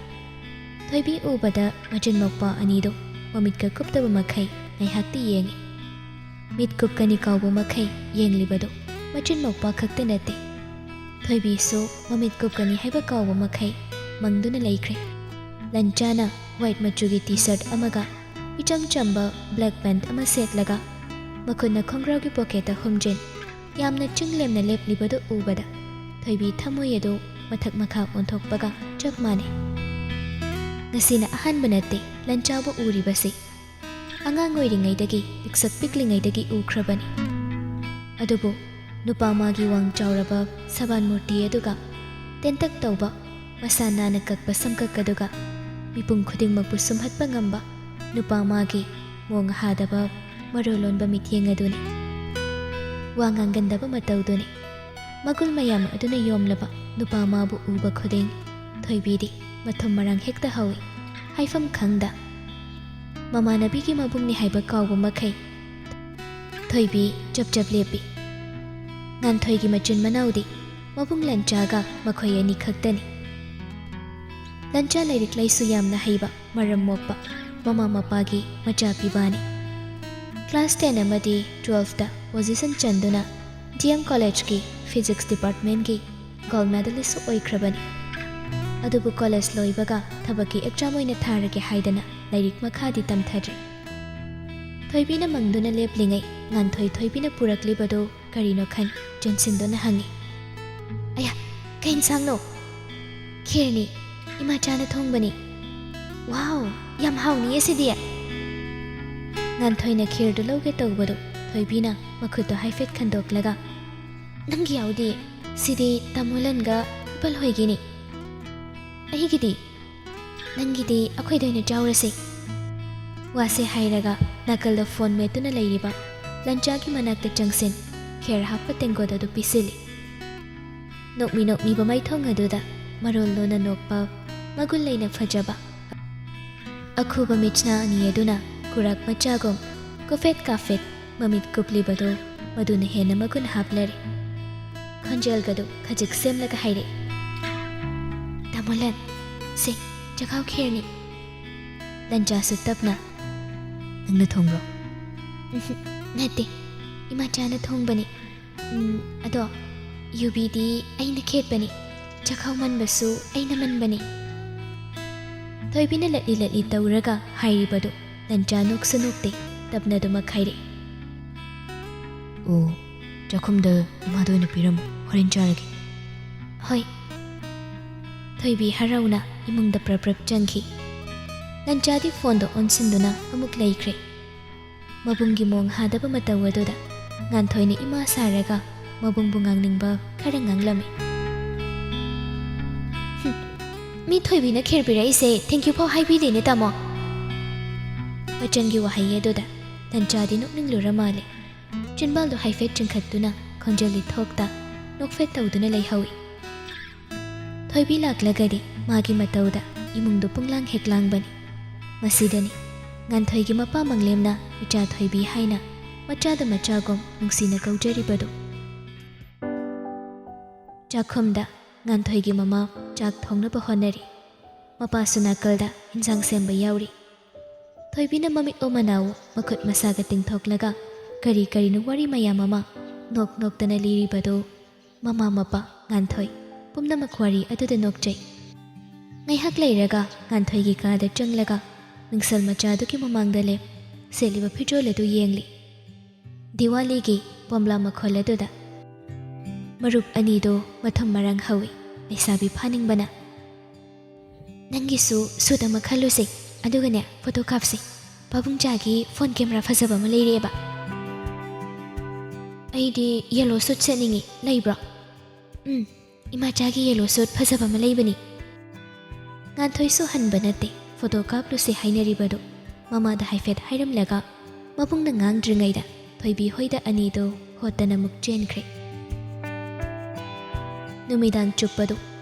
ꯊꯣꯏꯕꯤ ꯎꯕꯗ ꯃꯆꯤꯟ ꯃꯧꯄꯥ ꯑꯅꯤꯗꯨ ꯃꯃꯤꯠꯀ ꯀꯨꯞꯇꯕ ꯃꯈꯩ ꯉꯥꯏꯍꯥꯛꯇꯤ ꯌꯦꯡꯉꯤ꯫ ꯃꯤꯠ ꯀꯨꯞꯀꯅꯤ ꯀꯥꯎꯕ ꯃꯈꯩ ꯌꯦꯡꯂꯤꯕꯗꯨ ꯃꯆꯤꯟ ꯃꯧꯄꯥ ꯈꯛꯇ ꯅꯠꯇꯦ꯫ ꯊꯣꯏꯕꯤꯁꯨ ꯃꯃꯤꯠ ꯀꯨꯞꯀꯅꯤ ꯍꯥꯏꯕ ꯀꯥꯎꯕ ꯃꯈꯩ ꯃꯪꯗꯨꯅ ꯂꯩꯈ꯭ꯔꯦ꯫ ꯂꯟꯆꯥꯅ white ꯃꯆꯨꯒꯤ T-shirt ꯑꯃꯒ ꯏꯆꯝ ꯆꯝꯕ black pant ꯑꯃ ꯁꯦꯠꯂꯒ ꯃꯈꯨꯠꯅ ꯈꯣꯡꯒ꯭ꯔꯥꯎꯒꯤ pocketꯇ ꯍꯨꯝꯖꯤꯟ ꯌꯥꯝꯅ ꯆꯤꯡ ꯂꯦꯝꯅ ꯂꯦꯞꯂꯤꯕꯗꯨ ꯎꯕꯗ ꯊꯣꯏꯕꯤ ꯊꯃꯣꯏ ꯑꯗꯨ ꯃꯊꯛ ꯃꯈꯥ ꯑꯣꯟꯊꯣꯛꯄꯒ ꯆꯞ ꯃꯥꯟꯅꯩ꯫ ꯉꯁꯤꯅ ꯑꯍꯥꯟꯕ ꯅꯠꯇꯦ ꯂꯟꯆꯥꯕꯨ ꯎꯔꯤꯕꯁꯤ꯫ ꯑꯉꯥꯡ ꯑꯣꯏꯔꯤꯉꯩꯗꯒꯤ, ꯄꯤꯛꯁꯛ ꯄꯤꯛꯂꯤꯉꯩꯗꯒꯤ ꯎꯈ꯭ꯔꯕꯅꯤ꯫ ꯑꯗꯨꯕꯨ ꯅꯨꯄꯥ ꯃꯥꯒꯤ ꯋꯥꯡ ꯆꯥꯎꯔꯕ ꯁꯕꯥꯟ ꯃꯨꯔꯇꯤ ꯑꯗꯨꯒ, ꯇꯦꯟꯇꯛ ꯇꯧꯕ ꯃꯁꯥ ꯅꯥꯟꯅ ꯀꯛꯄ ꯁꯝꯀꯛ ꯑꯗꯨꯒ, ꯃꯤꯄꯨꯝ ꯈꯨꯗꯤꯡꯃꯛꯄꯨ ꯁꯨꯝꯍꯠꯄ ꯉꯝꯕ ꯅꯨꯄꯥ ꯃꯥꯒꯤ ꯃꯣꯡ ꯍꯥꯗꯕ ꯃꯔꯣꯜ ꯂꯣꯟꯕ ꯃꯤꯠꯌꯦꯡ ꯑꯗꯨꯅꯤ꯫ ꯋꯥ ꯉꯥꯡꯒꯟꯗꯕ ꯃꯇꯧꯗꯨꯅꯤ꯫ ꯃꯒꯨꯟ ꯃꯌꯥꯝ ꯑꯗꯨꯅ ꯌꯣꯝꯂꯕ ꯅꯨꯄꯥ ꯃꯥꯕꯨ ꯎꯕ ꯈꯨꯗꯤꯡ ꯊꯣꯏꯕꯤꯗꯤ ꯃꯊꯨꯝ ꯃꯔꯥꯡ ꯍꯦꯛꯇ ꯍꯧꯏ꯫ ꯍꯥꯏꯐꯝ ꯈꯪꯗ ꯃꯃꯥꯟꯅꯕꯤꯒꯤ ꯃꯕꯨꯡꯅꯤ ꯍꯥꯏꯕ ꯀꯥꯎꯕ ꯃꯈꯩ ꯊꯣꯏꯕꯤ ꯆꯞ ꯆꯞ ꯂꯦꯞꯄꯤ꯫ ꯉꯥꯟꯊꯣꯏꯒꯤ ꯃꯆꯤꯟ ꯃꯅꯥꯎꯗꯤ ꯃꯕꯨꯡ ꯂꯟꯆꯥꯒ ꯃꯈꯣꯏ ꯑꯅꯤ ꯈꯛꯇꯅꯤ꯫ ꯂꯟꯆꯥ ꯂꯥꯏꯔꯤꯛ ꯂꯥꯏꯁꯨ ꯌꯥꯝꯅ ꯍꯩꯕ, ꯃꯔꯝ ꯃꯣꯛꯄ ꯃꯃꯥ ꯃꯄꯥꯒꯤ ꯃꯆꯥ ꯄꯤꯕꯥꯅꯤ꯫ Class ten ꯑꯃꯗꯤ twelfthꯇ position ꯆꯟꯗꯨꯅ D M Collegeꯀꯤ Physics Departmentꯀꯤ gold medalistꯁꯨ ꯑꯣꯏꯈ꯭ꯔꯕꯅꯤ꯫ ꯑꯗꯨꯕꯨ college ꯂꯣꯏꯕꯒ ꯊꯕꯛꯀꯤ exam ꯑꯣꯏꯅ ꯊꯥꯔꯒꯦ ꯍꯥꯏꯗꯅ ꯂꯥꯏꯔꯤꯛ ꯃꯈꯥꯗꯤ ꯇꯝꯊꯗ꯭ꯔꯦ꯫ ꯊꯣꯏꯕꯤꯅ ꯃꯪꯗꯨꯅ ꯂꯦꯞꯂꯤꯉꯩ ꯉꯥꯟꯊꯣꯏ ꯊꯣꯏꯕꯤꯅ ꯄꯨꯔꯛꯂꯤꯕꯗꯨ ꯀꯔꯤꯅꯣ ꯈꯟ ꯆꯦꯟꯁꯤꯟꯗꯨꯅ ꯍꯪꯉꯤ꯫ "ꯑꯌꯥ, ꯀꯩ ꯏꯟꯁꯥꯡꯅꯣ?" "ꯈꯦꯔꯅꯤ, ꯏꯃꯥꯆꯥꯅ ꯊꯣꯡꯕꯅꯤ꯫" "ꯋꯥꯎ, ꯌꯥꯝ ꯍꯥꯎꯅꯤꯌꯦ ꯁꯤꯗꯤ!" ꯉꯥꯟꯊꯣꯏꯅ ꯈꯦꯔꯗꯨ ꯂꯧꯒꯦ ꯇꯧꯕꯗꯨ ꯊꯣꯏꯕꯤꯅ ꯃꯈꯨꯠꯇꯨ ꯍꯥꯏꯐꯦꯠ ꯈꯟꯗꯣꯛꯂꯒ, "ꯅꯪꯒꯤ ꯌꯥꯎꯗꯦ, ꯁꯤꯗꯤ ꯇꯥꯃꯣ ꯂꯟꯒ ꯏꯄꯜ ꯍꯣꯏꯒꯤꯅꯤ꯫ ꯑꯩꯒꯤꯗꯤ?" "ꯅꯪꯒꯤꯗꯤ ꯑꯩꯈꯣꯏꯗ ꯑꯣꯏꯅ ꯆꯥꯎꯔꯁꯦ꯫" ꯋꯥꯁꯦ ꯍꯥꯏꯔꯒ ꯅꯥꯀꯜꯗ phone ꯃꯦꯠꯇꯨꯅ ꯂꯩꯔꯤꯕ ꯂꯟꯆꯥꯒꯤ ꯃꯅꯥꯛꯇ ꯆꯪꯁꯤꯟ ꯈꯦꯔ ꯍꯥꯞꯄ ꯇꯦꯡꯀꯣꯠ ꯑꯗꯨ ꯄꯤꯁꯤꯜꯂꯤ꯫ ꯅꯣꯛꯃꯤ ꯅꯣꯛꯃꯤꯕ ꯃꯥꯏꯊꯣꯡ ꯑꯗꯨꯗ ꯃꯔꯣꯜ ꯂꯣꯟꯅ ꯅꯣꯛꯄ, ꯃꯒꯨꯟ ꯂꯩꯅ ꯐꯖꯕ, ꯑꯈꯨꯕ ꯃꯤꯠꯁꯅꯥ ꯑꯅꯤ ꯑꯗꯨꯅ ꯈꯨꯔꯥꯛ ꯃꯆꯥꯒꯨꯝ ꯀꯨꯐꯦꯠ ꯀꯥꯐꯦꯠ ꯃꯃꯤꯠ ꯀꯨꯞꯂꯤꯕꯗꯨ ꯃꯗꯨꯅ ꯍꯦꯟꯅ ꯃꯒꯨꯟ ꯍꯥꯞꯂꯔꯦ꯫ ꯈꯣꯟꯖꯦꯜꯒꯗꯨ ꯈꯖꯤꯛ ꯁꯦꯝꯂꯒ ꯍꯥꯏꯔꯛꯏ, "ꯇꯥꯃꯣ ꯂꯟ, ꯁꯦ, ꯆꯥꯛꯍꯥꯎ ꯈꯦꯔꯅꯤ꯫" ꯂꯟꯆꯥꯁꯨ ꯇꯞꯅ, "ꯅꯪꯅ ꯊꯣꯡꯕ꯭ꯔꯣ?" "ꯎꯝꯍꯨꯝ, ꯅꯠꯇꯦ, ꯏꯃꯥꯆꯥꯅ ꯊꯣꯡꯕꯅꯤ꯫ ꯎꯝ, ꯑꯗꯣ "ꯌꯨꯕꯤꯗꯤ ꯑꯩꯅ ꯈꯦꯠꯄꯅꯤ, ꯆꯥꯛꯈꯥꯎ ꯃꯟꯕꯁꯨ ꯑꯩꯅ ꯃꯟꯕꯅꯤ꯫" ꯊꯣꯏꯕꯤꯅ ꯂꯠꯂꯤ ꯂꯠꯂꯤ ꯇꯧꯔꯒ ꯍꯥꯏꯔꯤꯕꯗꯨ ꯅꯟꯆꯥ ꯅꯣꯛꯁꯨ ꯅꯣꯛꯇꯦ, ꯇꯞꯅ ꯑꯗꯨꯃꯛ ꯍꯥꯏꯔꯛꯏ꯫ "ꯑꯣ, ꯆꯥꯛꯈꯨꯝꯗ ꯏꯃꯥꯗ ꯑꯣꯏꯅ ꯄꯤꯔꯝꯃꯨ, ꯍꯣꯔꯦꯟ ꯆꯥꯔꯒꯦ꯫" "ꯍꯣꯏ꯫" ꯊꯣꯏꯕꯤ ꯍꯔꯥꯎꯅ ꯏꯃꯨꯡꯗ ꯄ꯭ꯔꯞ ꯄ꯭ꯔꯞ ꯆꯪꯈꯤ꯫ ꯅꯟꯆꯥꯗꯤ ꯐꯣꯟꯗ ꯑꯣꯟꯁꯤꯟꯗꯨꯅ ꯑꯃꯨꯛ ꯂꯩꯈ꯭ꯔꯦ꯫ ꯃꯕꯨꯡꯒꯤ ꯃꯣꯡ ꯍꯥꯗꯕ ꯃꯇꯧ ꯑꯗꯨꯗ ꯉꯥꯟꯊꯣꯏꯅ ꯏꯃꯥ ꯁꯥꯔꯒ ꯃꯕꯨꯡꯕꯨ ꯉꯥꯡꯅꯤꯡꯕ ꯈꯔ ꯉꯥꯡꯂꯝꯃꯤ꯫ "ꯍꯨꯝ, ꯃꯤ ꯊꯣꯏꯕꯤꯅ ꯈꯦꯔ ꯄꯤꯔꯛꯏꯁꯦ thank you ꯐꯥꯎ ꯍꯥꯏꯕꯤꯗꯦꯅꯦ, ꯇꯥꯃꯣ꯫" ꯃꯆꯟꯒꯤ ꯋꯥꯍꯩ ꯑꯗꯨꯗ ꯅꯟꯆꯥꯗꯤ ꯅꯣꯛꯅꯤꯡꯂꯨꯔ ꯃꯥꯜꯂꯦ꯫ ꯆꯤꯟꯕꯥꯜꯗꯨ ꯍꯥꯏꯐꯦꯠ ꯆꯤꯡꯈꯠꯇꯨꯅ ꯈꯣꯟꯖꯦꯜꯗꯤ ꯊꯣꯛꯇ ꯅꯣꯛꯐꯦꯠ ꯇꯧꯗꯨꯅ ꯂꯩꯍꯧꯏ꯫ ꯊꯣꯏꯕꯤ ꯂꯥꯛꯂꯒꯗꯤ ꯃꯥꯒꯤ ꯃꯇꯧꯗ ꯏꯃꯨꯡꯗꯨ ꯄꯨꯡꯂꯥꯡ ꯍꯦꯛ ꯂꯥꯡꯕꯅꯤ꯫ ꯃꯁꯤꯗꯅꯤ ꯉꯥꯟꯊꯣꯏꯒꯤ ꯃꯄꯥ ꯃꯪꯂꯦꯝꯅ ꯏꯆꯥ ꯊꯣꯏꯕꯤ ꯍꯥꯏꯅ ꯃꯆꯥꯗ ꯃꯆꯥꯒꯨꯝ ꯅꯨꯡꯁꯤꯅ ꯀꯧꯖꯔꯤꯕꯗꯨ꯫ ꯆꯥꯛꯈꯨꯝꯗ ꯉꯥꯟꯊꯣꯏꯒꯤ ꯃꯃꯥ ꯆꯥꯛ ꯊꯣꯡꯅꯕ ꯍꯣꯠꯅꯔꯤ꯫ ꯃꯄꯥꯁꯨ ꯅꯥꯀꯜꯗ ꯏꯟꯁꯥꯡ ꯁꯦꯝꯕ ꯌꯥꯎꯔꯤ꯫ ꯊꯣꯏꯕꯤꯅ ꯃꯃꯤꯠ ꯑꯣ ꯃꯅꯥꯎ ꯃꯈꯨꯠ ꯃꯁꯥꯒ ꯇꯤꯡꯊꯣꯛꯂꯒ ꯀꯔꯤ ꯀꯔꯤꯅꯣ ꯋꯥꯔꯤ ꯃꯌꯥꯝ ꯑꯃ ꯅꯣꯛ ꯅꯣꯛꯇꯅ ꯂꯤꯔꯤꯕꯗꯨ ꯃꯃꯥ ꯃꯄꯥ ꯉꯥꯟꯊꯣꯏ ꯄꯨꯝꯅꯃꯛ ꯋꯥꯔꯤ ꯑꯗꯨꯗ ꯅꯣꯛꯆꯩ꯫ ꯉꯥꯏꯍꯥꯛ ꯂꯩꯔꯒ ꯉꯥꯟꯊꯣꯏꯒꯤ ꯀꯥꯗ ꯆꯪꯂꯒ ꯃꯤꯡꯁꯦꯜ ꯃꯆꯥꯗꯨꯒꯤ ꯃꯃꯥꯡꯗ ꯂꯦꯞ ꯁꯦꯠꯂꯤꯕ ꯐꯤꯖꯣꯜ ꯑꯗꯨ ꯌꯦꯡꯂꯤ꯫ ꯗꯤꯋꯥꯂꯤꯒꯤ ꯕꯣꯝꯂꯥ ꯃꯈꯣꯜ ꯑꯗꯨꯗ ꯃꯔꯨꯞ ꯑꯅꯤꯗꯨ ꯃꯊꯨꯝ ꯃꯔꯥꯡ ꯍꯧꯏ꯫ ꯂꯩꯁꯥꯕꯤ ꯐꯥꯅꯤꯡꯕꯅ꯫ "ꯅꯪꯒꯤꯁꯨ ꯁꯨꯠ ꯑꯃ ꯈꯜꯂꯨꯁꯦ, ꯑꯗꯨꯒꯅꯦ ꯐꯣꯇꯣ ꯀꯥꯞꯁꯦ꯫ ꯄꯥꯕꯨꯡꯆꯥꯒꯤ ꯐꯣꯟ ꯀꯦꯃꯦꯔꯥ ꯐꯖꯕ ꯑꯃ ꯂꯩꯔꯛꯑꯦꯕ꯫" "ꯑꯩꯗꯤ ꯌꯦꯂꯣ ꯁꯨꯠ ꯁꯦꯠꯅꯤꯡꯉꯤ, ꯂꯩꯕ꯭ꯔꯣ?" "ꯎꯝ, ꯏꯃꯥꯆꯥꯒꯤ ꯌꯦꯂꯣ ꯁꯨꯠ ꯐꯖꯕ ꯑꯃ ꯂꯩꯕꯅꯤ꯫" ꯉꯥꯟꯊꯣꯏꯁꯨ ꯍꯟꯕ ꯅꯠꯇꯦ, ꯐꯣꯇꯣ ꯀꯥꯞꯂꯨꯁꯦ ꯍꯥꯏꯅꯔꯤꯕꯗꯨ ꯃꯃꯥꯗ ꯍꯥꯏꯐꯦꯠ ꯍꯥꯏꯔꯝꯂꯒ ꯃꯕꯨꯡꯅ ꯉꯥꯡꯗ꯭ꯔꯤꯉꯩꯗ ꯊꯣꯏꯕꯤ ꯍꯣꯏꯗ ꯑꯅꯤꯗꯨ ꯍꯣꯠꯇꯅ ꯑꯃꯨꯛ ꯆꯦꯟꯈ꯭ꯔꯦ꯫ ꯅꯨꯃꯤꯗꯥꯡ ꯆꯨꯞꯄꯗꯨ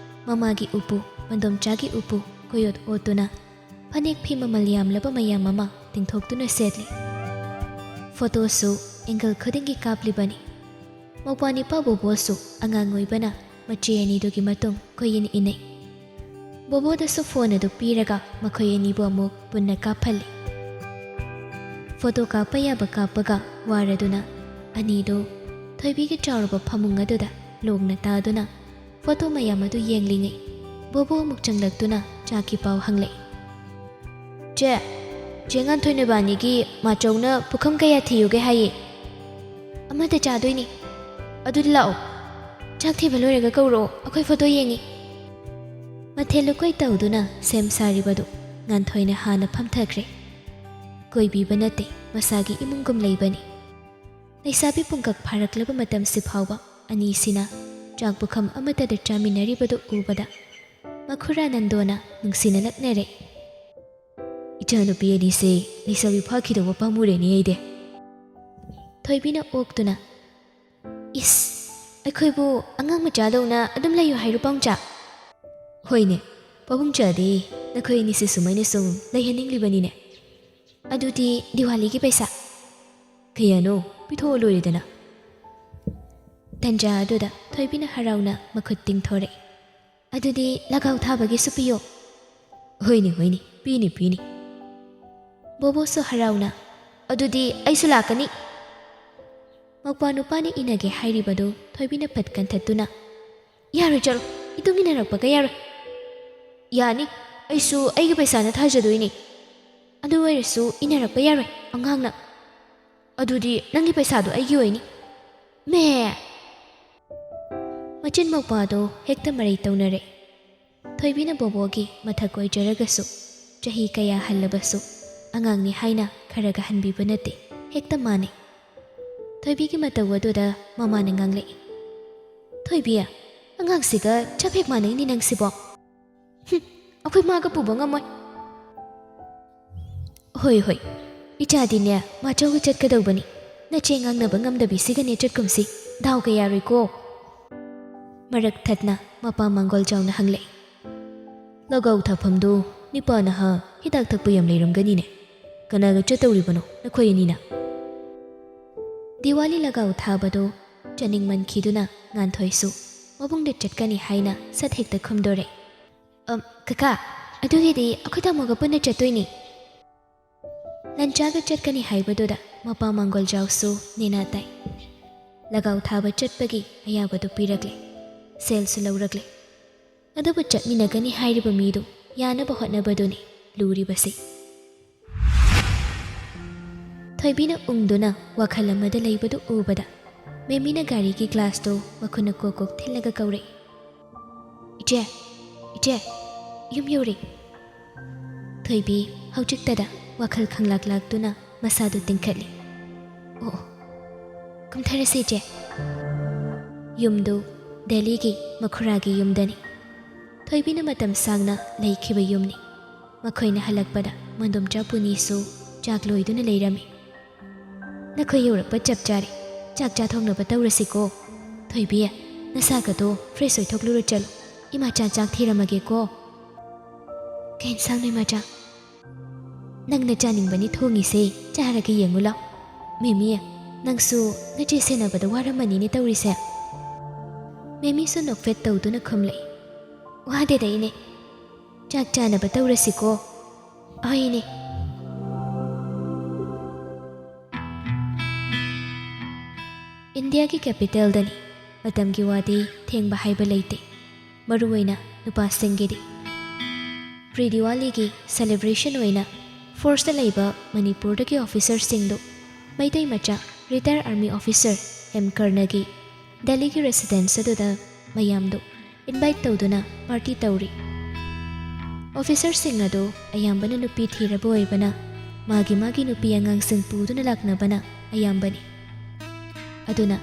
ꯃꯃꯥꯒꯤ ꯎꯄꯨ, ꯃꯟꯗꯣꯝꯆꯥꯒꯤ ꯎꯄꯨ ꯀꯣꯏꯑꯣꯠ ꯑꯣꯠꯇꯨꯅ ꯐꯅꯦꯛ ꯐꯤ ꯃꯃꯜ ꯌꯥꯝꯂꯕ ꯃꯌꯥꯝ ꯑꯃ ꯇꯤꯡꯊꯣꯛꯇꯨꯅ ꯁꯦꯠꯂꯤ꯫ ꯐꯣꯇꯣꯁꯨ ꯑꯦꯡꯒꯜ ꯈꯨꯗꯤꯡꯒꯤ ꯀꯥꯞꯂꯤꯕꯅꯤ꯫ ꯃꯧꯄ꯭ꯋꯥ ꯅꯤꯄꯥ ꯕꯣꯕꯣꯁꯨ ꯑꯉꯥꯡ ꯑꯣꯏꯕꯅ ꯃꯆꯦ ꯑꯅꯤꯗꯨꯒꯤ ꯃꯇꯨꯡ ꯀꯣꯏꯏꯟ ꯏꯟꯅꯩ꯫ ꯕꯣꯕꯣꯗꯁꯨ ꯐꯣꯟ ꯑꯗꯨ ꯄꯤꯔꯒ ꯃꯈꯣꯏ ꯑꯅꯤꯕꯨ ꯑꯃꯨꯛ ꯄꯨꯟꯅ ꯀꯥꯞꯍꯜꯂꯤ꯫ ꯐꯣꯇꯣ ꯀꯥꯞꯄ ꯌꯥꯕ ꯀꯥꯞꯄꯒ ꯋꯥꯔꯗꯨꯅ ꯑꯅꯤꯗꯨ ꯊꯣꯏꯕꯤꯒꯤ ꯆꯥꯎꯔꯕ ꯐꯃꯨꯡ ꯑꯗꯨꯗ ꯂꯣꯡꯅ ꯇꯥꯗꯨꯅ ꯐꯣꯇꯣ ꯃꯌꯥꯝ ꯑꯗꯨ ꯌꯦꯡꯂꯤꯉꯩ, ꯕꯣꯕꯣ ꯑꯃꯨꯛ ꯆꯪꯂꯛꯇꯨꯅ ꯆꯥꯛꯀꯤ ꯄꯥꯎ ꯍꯪꯂꯛꯏ꯫ "ꯆꯦ, ꯆꯦ ꯉꯥꯟꯊꯣꯏ ꯅꯣꯏꯕꯥꯅꯤꯒꯤ ꯃꯥꯆꯧꯅ ꯄꯨꯈꯝ ꯀꯌꯥ ꯊꯤꯌꯨꯒꯦ ꯍꯥꯏꯌꯦ?" "ꯑꯃꯗ ꯆꯥꯗꯣꯏꯅꯤ꯫ ꯑꯗꯨꯗꯤ ꯂꯥꯛꯑꯣ, ꯆꯥꯛ ꯊꯤꯕ ꯂꯣꯏꯔꯒ ꯀꯧꯔꯛꯑꯣ, ꯑꯩꯈꯣꯏ ꯐꯣꯇꯣ ꯌꯦꯡꯉꯤ꯫" ꯃꯊꯦꯜ ꯂꯨꯀꯣꯏ ꯇꯧꯗꯨꯅ ꯁꯦꯝ ꯁꯥꯔꯤꯕꯗꯨ ꯉꯥꯟꯊꯣꯏꯅ ꯍꯥꯟꯅ ꯐꯝꯊꯈ꯭ꯔꯦ꯫ ꯀꯣꯏꯕꯤꯕ ꯅꯠꯇꯦ, ꯃꯁꯥꯒꯤ ꯏꯃꯨꯡꯒꯨꯝ ꯂꯩꯕꯅꯤ꯫ ꯂꯩꯁꯥꯕꯤ ꯄꯨꯡꯀꯛ ꯐꯥꯔꯛꯂꯕ ꯃꯇꯝꯁꯤ ꯐꯥꯎꯕ ꯑꯅꯤꯁꯤꯅ ꯆꯥꯛ ꯄꯨꯈꯝ ꯑꯃꯠꯇꯗ ꯆꯥꯃꯤꯟꯅꯔꯤꯕꯗꯨ ꯎꯕꯗ ꯃꯈꯨꯔꯥ ꯅꯟꯗꯣꯅ ꯅꯨꯡꯁꯤꯅ ꯂꯛꯅꯔꯦ꯫ "ꯏꯆꯥꯅꯨꯄꯤ ꯑꯅꯤꯁꯦ ꯂꯩꯁꯥꯕꯤ ꯐꯥꯈꯤꯗꯧꯕ ꯄꯥꯝꯃꯨꯔꯦꯅꯦ ꯑꯩꯗꯤ꯫" ꯊꯣꯏꯕꯤꯅ ꯑꯣꯛꯇꯨꯅ, "ꯏꯁ, ꯑꯩꯈꯣꯏꯕꯨ ꯑꯉꯥꯡ ꯃꯆꯥꯗꯧꯅ ꯑꯗꯨꯝ ꯂꯩꯌꯨ ꯍꯥꯏꯔꯣ ꯄꯥꯕꯨꯡꯆꯥ?" "ꯍꯣꯏꯅꯦ, ꯄꯥꯕꯨꯡꯆꯥꯗꯤ ꯅꯈꯣꯏ ꯑꯅꯤꯁꯦ ꯁꯨꯃꯥꯏꯅ ꯁꯨꯝ ꯂꯩꯍꯟꯅꯤꯡꯂꯤꯕꯅꯤꯅꯦ꯫ ꯑꯗꯨꯗꯤ ꯗꯤꯋꯥꯂꯤꯒꯤ ꯄꯩꯁꯥ?" "ꯀꯌꯥꯅꯣ? ꯄꯤꯊꯣꯛꯑ ꯂꯣꯏꯔꯦꯗꯅ꯫" ꯇꯟꯖꯥ ꯑꯗꯨꯗ ꯊꯣꯏꯕꯤꯅ ꯍꯔꯥꯎꯅ ꯃꯈꯨꯠ ꯇꯤꯡꯊꯣꯔꯛꯏ꯫ "ꯑꯗꯨꯗꯤ ꯂꯒꯥꯎ ꯊꯥꯕꯒꯤꯁꯨ ꯄꯤꯌꯣ꯫" "ꯍꯣꯏꯅꯦ, ꯍꯣꯏꯅꯦ, ꯄꯤꯅꯤ, ꯄꯤꯅꯤ꯫" ꯕꯣꯕꯣꯁꯨ ꯍꯔꯥꯎꯅ, "ꯑꯗꯨꯗꯤ ꯑꯩꯁꯨ ꯂꯥꯛꯀꯅꯤ꯫" ꯃꯧꯄ꯭ꯋꯥ ꯅꯨꯄꯥꯅ ꯏꯟꯅꯒꯦ ꯍꯥꯏꯔꯤꯕꯗꯨ ꯊꯣꯏꯕꯤꯅ ꯐꯠ ꯀꯟꯊꯠꯇꯨꯅ, "ꯌꯥꯔꯣꯏ, ꯆꯠꯂꯣ, ꯏꯇꯨꯡ ꯏꯟꯅꯔꯛꯄꯒ ꯌꯥꯔꯣꯏ꯫" "ꯌꯥꯅꯤ, ꯑꯩꯁꯨ ꯑꯩꯒꯤ ꯄꯩꯁꯥꯅ ꯊꯥꯖꯗꯣꯏꯅꯤ꯫ ꯑꯗꯨ ꯑꯣꯏꯔꯁꯨ ꯏꯟꯅꯔꯛꯄ ꯌꯥꯔꯣꯏ, ꯑꯉꯥꯡꯅ꯫" "ꯑꯗꯨꯗꯤ ꯅꯪꯒꯤ ꯄꯩꯁꯥꯗꯣ ꯑꯩꯒꯤ ꯑꯣꯏꯅꯤ꯫" ꯃꯦ! ꯃꯆꯤꯟ ꯃꯧꯄ꯭ꯋꯥꯗꯣ ꯍꯦꯛꯇ ꯃꯔꯩ ꯇꯧꯅꯔꯦ꯫ ꯊꯣꯏꯕꯤꯅ ꯕꯣꯕꯣꯒꯤ ꯃꯊꯛ ꯑꯣꯏꯖꯔꯒꯁꯨ, ꯆꯍꯤ ꯀꯌꯥ ꯍꯜꯂꯕꯁꯨ ꯑꯉꯥꯡꯅꯤ ꯍꯥꯏꯅ ꯈꯔꯒ ꯍꯟꯕꯤꯕ ꯅꯠꯇꯦ, ꯍꯦꯛꯇ ꯃꯥꯟꯅꯩ꯫ ꯊꯣꯏꯕꯤꯒꯤ ꯃꯇꯧ ꯑꯗꯨꯗ ꯃꯃꯥꯅ ꯉꯥꯡꯂꯛꯏ, "ꯊꯣꯏꯕꯤ, ꯑꯉꯥꯡꯁꯤꯒ ꯆꯞ ꯍꯦꯛ ꯃꯥꯟꯅꯩꯅꯦ ꯅꯪꯁꯤꯕꯣ꯫ ꯍꯨꯝ, ꯑꯩꯈꯣꯏ ꯃꯥꯒ ꯄꯨꯕ ꯉꯝꯃꯣꯏ꯫" "ꯍꯣꯏ, ꯍꯣꯏ, ꯏꯆꯥꯗꯤꯅꯦ ꯃꯥꯆꯧꯒ ꯆꯠꯀꯗꯧꯕꯅꯤ꯫ ꯅꯆꯦ ꯉꯥꯡꯅꯕ ꯉꯝꯗꯕꯤꯁꯤꯒꯅꯦ ꯆꯠꯀꯨꯝꯁꯤ꯫ ꯗꯥꯎꯒ ꯌꯥꯔꯣꯏꯀꯣ꯫" ꯃꯔꯛ ꯊꯠꯅ ꯃꯄꯥ ꯃꯥꯡꯒꯣꯜ ꯆꯥꯎꯅ ꯍꯪꯂꯛꯏ, "ꯂꯒꯥꯎ ꯊꯥꯐꯝꯗꯣ ꯅꯤꯄꯥ ꯅꯍꯥ ꯍꯤꯗꯥꯛ ꯊꯛꯄ ꯌꯥꯝ ꯂꯩꯔꯝꯒꯅꯤꯅꯦ꯫ ꯀꯅꯥꯒ ꯆꯠꯇꯧꯔꯤꯕꯅꯣ ꯅꯈꯣꯏ ꯑꯅꯤꯅ?" ꯗꯤꯋꯥꯂꯤ ꯂꯒꯥꯎ ꯊꯥꯕꯗꯣ ꯆꯠꯅꯤꯡꯃꯟꯈꯤꯗꯨꯅ ꯉꯥꯟꯊꯣꯏꯁꯨ ꯃꯕꯨꯡꯗ ꯆꯠꯀꯅꯤ ꯍꯥꯏꯅ ꯁꯠ ꯍꯦꯛꯇ ꯈꯨꯝꯗꯣꯔꯛꯏ꯫ "ꯑꯝ, ꯀꯀꯥ, ꯑꯗꯨꯒꯤꯗꯤ ꯑꯩꯈꯣꯏ ꯇꯥꯃꯣꯒ ꯄꯨꯟꯅ ꯆꯠꯇꯣꯏꯅꯤ꯫" ꯂꯟꯆꯥꯒ ꯆꯠꯀꯅꯤ ꯍꯥꯏꯕꯗꯨꯗ ꯃꯄꯥ ꯃꯥꯡꯒꯣꯜꯖꯥꯎꯁꯨ ꯅꯦꯅꯥ ꯇꯥꯏ꯫ ꯂꯒꯥꯎ ꯊꯥꯕ ꯆꯠꯄꯒꯤ ꯑꯌꯥꯕꯗꯨ ꯄꯤꯔꯛꯂꯦ꯫ ꯁꯦꯜꯁꯨ ꯂꯧꯔꯛꯂꯦ꯫ ꯑꯗꯨꯕꯨ ꯆꯠꯃꯤꯟꯅꯒꯅꯤ ꯍꯥꯏꯔꯤꯕ ꯃꯤꯗꯨ ꯌꯥꯅꯕ ꯍꯣꯠꯅꯕꯗꯨꯅꯤ ꯂꯨꯔꯤꯕꯁꯤ꯫ ꯊꯣꯏꯕꯤꯅ ꯎꯪꯗꯨꯅ ꯋꯥꯈꯜ ꯑꯃꯗ ꯂꯩꯕꯗꯨ ꯎꯕꯗ ꯃꯦꯃꯤꯅ ꯒꯥꯔꯤꯒꯤ ꯒ꯭ꯂꯥꯁꯇꯨ ꯃꯈꯨꯠꯅ ꯀꯣꯛ ꯀꯣꯛ ꯊꯤꯜꯂꯒ ꯀꯧꯔꯛꯏ, "ꯏꯆꯦ, ꯏꯆꯦ, ꯌꯨꯝ ꯌꯧꯔꯦ!" ꯊꯣꯏꯕꯤ ꯍꯧꯖꯤꯛꯇꯗ ꯋꯥꯈꯜ ꯈꯪꯂꯥꯛ ꯂꯥꯛꯇꯨꯅ ꯃꯁꯥꯗꯨ ꯇꯤꯡꯈꯠꯂꯤ꯫ "ꯑꯣ, ꯑꯣ, ꯀꯨꯝꯊꯔꯁꯤ, ꯏꯆꯦ꯫" ꯌꯨꯝꯗꯨ ꯗꯦꯜꯂꯤꯒꯤ ꯃꯈꯨꯔꯥꯒꯤ ꯌꯨꯝꯗꯅꯤ꯫ ꯊꯣꯏꯕꯤꯅ ꯃꯇꯝ ꯁꯥꯡꯅ ꯂꯩꯈꯤꯕ ꯌꯨꯝꯅꯤ꯫ ꯃꯈꯣꯏꯅ ꯍꯜꯂꯛꯄꯗ ꯃꯗꯣꯝꯆꯥ ꯄꯨꯅꯤꯁꯨ ꯆꯥꯛ ꯂꯣꯏꯗꯨꯅ ꯂꯩꯔꯝꯃꯤ꯫ "ꯅꯈꯣꯏ ꯌꯧꯔꯛꯄ ꯆꯞ ꯆꯥꯔꯦ꯫ ꯆꯥꯛ ꯆꯥꯊꯣꯛꯅꯕ ꯇꯧꯔꯁꯤꯀꯣ꯫ ꯊꯣꯏꯕꯤ, ꯅꯁꯥꯒꯗꯣ ꯐ꯭ꯔꯦꯁ ꯑꯣꯏꯊꯣꯛꯂꯨꯔꯣ ꯆꯠꯂꯣ꯫ ꯏꯃꯥꯆꯥ ꯆꯥꯛ ꯊꯤꯔꯝꯃꯒꯦꯀꯣ꯫" "ꯀꯩ ꯏꯟꯁꯥꯡꯅꯣ, ꯏꯃꯥꯆꯥ?" "ꯅꯪꯅ ꯆꯥꯅꯤꯡꯕꯅꯤ ꯊꯣꯡꯉꯤꯁꯦ, ꯆꯥꯔꯒ ꯌꯦꯡꯉꯨ ꯂꯥꯎ꯫" "ꯃꯦꯃꯤ, ꯅꯪꯁꯨ ꯅꯆꯦ ꯁꯦꯟꯅꯕꯗ ꯋꯥꯔꯝꯃꯅꯤꯅꯦ ꯇꯧꯔꯤꯁꯦ꯫" ꯃꯦꯃꯤꯁꯨ ꯅꯣꯛꯐꯦꯠ ꯇꯧꯗꯨꯅ ꯈꯨꯝꯂꯛꯏ, "ꯋꯥꯗꯦꯗ ꯏꯅꯦ꯫ ꯆꯥꯛ ꯆꯥꯅꯕ ꯇꯧꯔꯁꯤꯀꯣ꯫" "ꯍꯣꯏ ꯏꯅꯦ꯫" ꯏꯟꯗꯤꯌꯥꯒꯤ ꯀꯦꯄꯤꯇꯦꯜꯗꯅꯤ꯫ ꯃꯇꯝꯒꯤ ꯋꯥꯗꯤ ꯊꯦꯡꯕ ꯍꯥꯏꯕ ꯂꯩꯇꯦ, ꯃꯔꯨꯑꯣꯏꯅ ꯅꯨꯄꯥꯁꯤꯡꯒꯤꯗꯤ꯫ ꯄ꯭ꯔꯤ ꯗꯤꯋꯥꯂꯤꯒꯤ ꯁꯦꯂꯦꯕ꯭ꯔꯦꯁꯟ ꯑꯣꯏꯅ ꯐꯣꯔꯁꯇ ꯂꯩꯕ ꯃꯅꯤꯄꯨꯔꯗꯒꯤ ꯑꯣꯐꯤꯁꯔꯁꯤꯡꯗꯨ ꯃꯩꯇꯩ ꯃꯆꯥ ꯔꯤꯇꯥꯌꯔ ꯑꯥꯔꯃꯤ ꯑꯣꯐꯤꯁꯔ ꯑꯦꯝ ꯀꯔꯅꯒꯤ ꯗꯦꯜꯂꯤꯒꯤ ꯔꯦꯁꯤꯗꯦꯟꯁ ꯑꯗꯨꯗ ꯃꯌꯥꯝꯗꯨ ꯏꯟꯚꯥꯏꯠ ꯇꯧꯗꯨꯅ ꯄꯥꯔꯇꯤ ꯇꯧꯔꯤ꯫ ꯑꯣꯐꯤꯁꯔꯁꯤꯡ ꯑꯗꯨ ꯑꯌꯥꯝꯕꯅ ꯅꯨꯄꯤ ꯊꯤꯔꯕ ꯑꯣꯏꯕꯅ ꯃꯥꯒꯤ ꯃꯥꯒꯤ ꯅꯨꯄꯤ ꯑꯉꯥꯡꯁꯤꯡ ꯄꯨꯗꯨꯅ ꯂꯥꯛꯅꯕꯅ ꯑꯌꯥꯝꯕꯅꯤ꯫ ꯑꯗꯨꯅ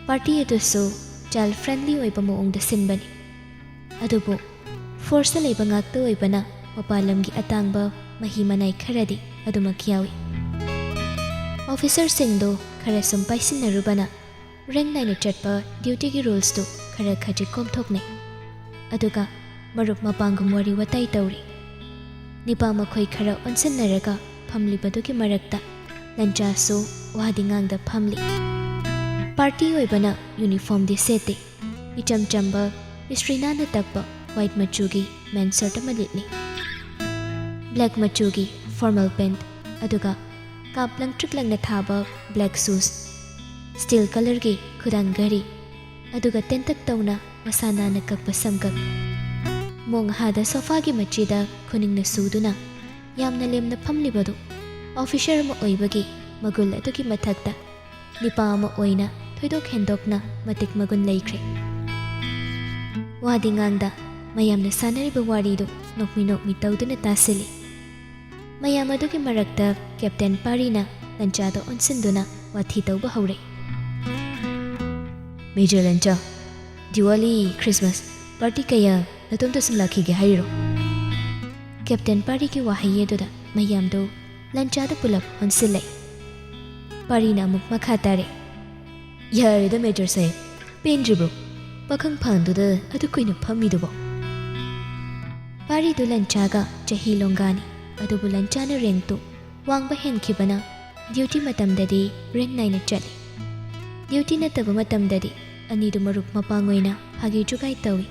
ꯄꯥꯔꯇꯤ ꯑꯗꯨꯁꯨ ꯆꯥꯏꯜ ꯐ꯭ꯔꯦꯟꯂꯤ ꯑꯣꯏꯕ ꯃꯑꯣꯡꯗ ꯁꯤꯟꯕꯅꯤ꯫ ꯑꯗꯨꯕꯨ ꯐꯣꯔꯁꯇ ꯂꯩꯕ ꯉꯥꯛꯇ ꯑꯣꯏꯕꯅ ꯃꯄꯥꯟ ꯂꯝꯒꯤ ꯑꯇꯥꯡꯕ ꯃꯍꯤ ꯃꯅꯥꯏ ꯈꯔꯗꯤ ꯑꯗꯨꯃꯛ ꯌꯥꯎꯏ꯫ ꯑꯣꯐꯤꯁꯔꯁꯤꯡꯗꯨ ꯈꯔ ꯁꯨꯝ ꯄꯥꯏꯁꯤꯟꯅꯔꯨꯕꯅ ꯔꯦꯡ ꯅꯥꯏꯅ ꯆꯠꯄ ꯗ꯭ꯌꯨꯇꯤꯒꯤ ꯔꯨꯜꯁꯇꯨ ꯈꯔ ꯈꯖꯤꯛ ꯀꯣꯝꯊꯣꯛꯅꯩ꯫ ꯑꯗꯨꯒ ꯃꯔꯨꯞ ꯃꯄꯥꯡꯒꯨꯝ ꯋꯥꯔꯤ ꯋꯥꯇꯥꯏ ꯇꯧꯔꯤ꯫ ꯅꯤꯄꯥ ꯃꯈꯣꯏ ꯈꯔ ꯑꯣꯟꯁꯤꯟꯅꯔꯒ ꯐꯝꯂꯤꯕꯗꯨꯒꯤ ꯃꯔꯛꯇ ꯂꯟꯆꯥꯁꯨ ꯋꯥꯗꯤ ꯉꯥꯡꯗ ꯐꯝꯂꯤ꯫ ꯄꯥꯔꯇꯤ ꯑꯣꯏꯕꯅ ꯌꯨꯅꯤꯐꯣꯔꯝꯗꯤ ꯁꯦꯠꯇꯦ꯫ ꯏꯆꯝ ꯆꯝꯕ ꯏꯁꯇ꯭ꯔꯤ ꯅꯥꯟꯅ ꯇꯛꯄ ꯋꯥꯏꯠ ꯃꯆꯨꯒꯤ ꯃꯦꯟ ꯁꯔꯠ ꯑꯃ ꯂꯤꯠꯂꯤ꯫ ꯕ꯭ꯂꯦꯛ ꯃꯆꯨꯒꯤ ꯐꯣꯔꯃꯦꯜ ꯄꯦꯟꯠ, ꯑꯗꯨꯒ ꯀꯥꯞ ꯂꯪꯇ꯭ꯔꯤꯛ ꯂꯪꯅ ꯊꯥꯕ ꯕ꯭ꯂꯦꯛ ꯁꯨꯁ꯫ ꯁ꯭ꯇꯤꯜ ꯀꯂꯔꯒꯤ ꯈꯨꯗꯥꯡ ꯘꯔꯤ, ꯑꯗꯨꯒ ꯇꯦꯟꯇꯛ ꯇꯧꯅ ꯃꯁꯥ ꯅꯥꯟꯅ ꯀꯛꯄ ꯁꯝꯒꯛ꯫ ꯃꯣꯡꯍꯥꯗ ꯁꯣꯐꯥꯒꯤ ꯃꯆꯤꯗ ꯈꯨꯅꯤꯡꯅ ꯁꯨꯗꯨꯅ ꯌꯥꯝꯅ ꯂꯦꯝꯅ ꯐꯝꯂꯤꯕꯗꯨ ꯑꯣꯐꯤꯁꯔ ꯑꯃ ꯑꯣꯏꯕꯒꯤ ꯃꯒꯨꯟ ꯑꯗꯨꯒꯤ ꯃꯊꯛꯇ ꯅꯤꯄꯥ ꯑꯃ ꯑꯣꯏꯅ ꯊꯣꯏꯗꯣꯛ ꯍꯦꯟꯗꯣꯛꯅ ꯃꯇꯤꯛ ꯃꯒꯨꯟ ꯂꯩꯈ꯭ꯔꯦ꯫ ꯋꯥꯗꯤ ꯉꯥꯡꯗ ꯃꯌꯥꯝꯅ ꯁꯥꯟꯅꯔꯤꯕ ꯋꯥꯔꯤꯗꯨ ꯅꯣꯛꯃꯤ ꯅꯣꯛꯃꯤ ꯇꯧꯗꯨꯅ ꯇꯥꯁꯤꯜꯂꯤ꯫ ꯃꯌꯥꯝ ꯑꯗꯨꯒꯤ ꯃꯔꯛꯇ ꯀꯦꯞꯇꯦꯟ ꯄꯥꯔꯤꯅ ꯂꯟꯆꯥꯗ ꯑꯣꯟꯁꯤꯟꯗꯨꯅ ꯋꯥꯊꯤ ꯇꯧꯕ ꯍꯧꯔꯦ꯫ "ꯃꯦꯖꯔ ꯂꯟꯆꯥ, ꯗꯤꯋꯥꯂꯤ, ꯈ꯭ꯔꯤꯁꯃꯥꯁ ꯄꯥꯔꯇꯤ ꯀꯌꯥ ꯅꯇꯣꯝꯇ ꯁꯨꯝ ꯂꯥꯛꯈꯤꯒꯦ ꯍꯥꯏꯔꯤꯔꯣ?" ꯀꯦꯞꯇꯦꯟ ꯄꯥꯔꯤꯒꯤ ꯋꯥꯍꯩ ꯑꯗꯨꯗ ꯃꯌꯥꯝꯗꯨ ꯂꯟꯆꯥꯗ ꯄꯨꯂꯞ ꯑꯣꯟꯁꯤꯜꯂꯦ꯫ ꯄꯥꯔꯤꯅ ꯑꯃꯨꯛ ꯃꯈꯥ ꯇꯥꯔꯦ, "ꯌꯥꯔꯦꯗ ꯃꯦꯖꯔ ꯁꯥꯍꯦꯕ, ꯄꯦꯟꯗ꯭ꯔꯤꯕ꯭ꯔꯣ? ꯄꯥꯈꯪ ꯐꯥꯟꯗꯨꯗ ꯑꯗꯨ ꯀꯨꯏꯅ ꯐꯝꯃꯤꯗꯨꯕꯣ?" ꯄꯥꯔꯤꯗꯨ ꯂꯟꯆꯥꯒ ꯆꯍꯤ ꯂꯣꯡꯒꯥꯅꯤ, ꯑꯗꯨꯕꯨ ꯂꯟꯆꯥꯅ ꯔꯦꯡꯛꯇꯨ ꯋꯥꯡꯕ ꯍꯦꯟꯈꯤꯕꯅ ꯗ꯭ꯌꯨꯇꯤ ꯃꯇꯝꯗꯗꯤ ꯔꯦꯡꯛ ꯅꯥꯏꯅ ꯆꯠꯂꯤ꯫ ꯗ꯭ꯌꯨꯇꯤ ꯅꯠꯇꯕ ꯃꯇꯝꯗꯗꯤ ꯑꯅꯤꯗꯨ ꯃꯔꯨꯞ ꯃꯄꯥꯡ ꯑꯣꯏꯅ ꯐꯥꯒꯤ ꯖꯨꯒꯥꯏ ꯇꯧꯏ꯫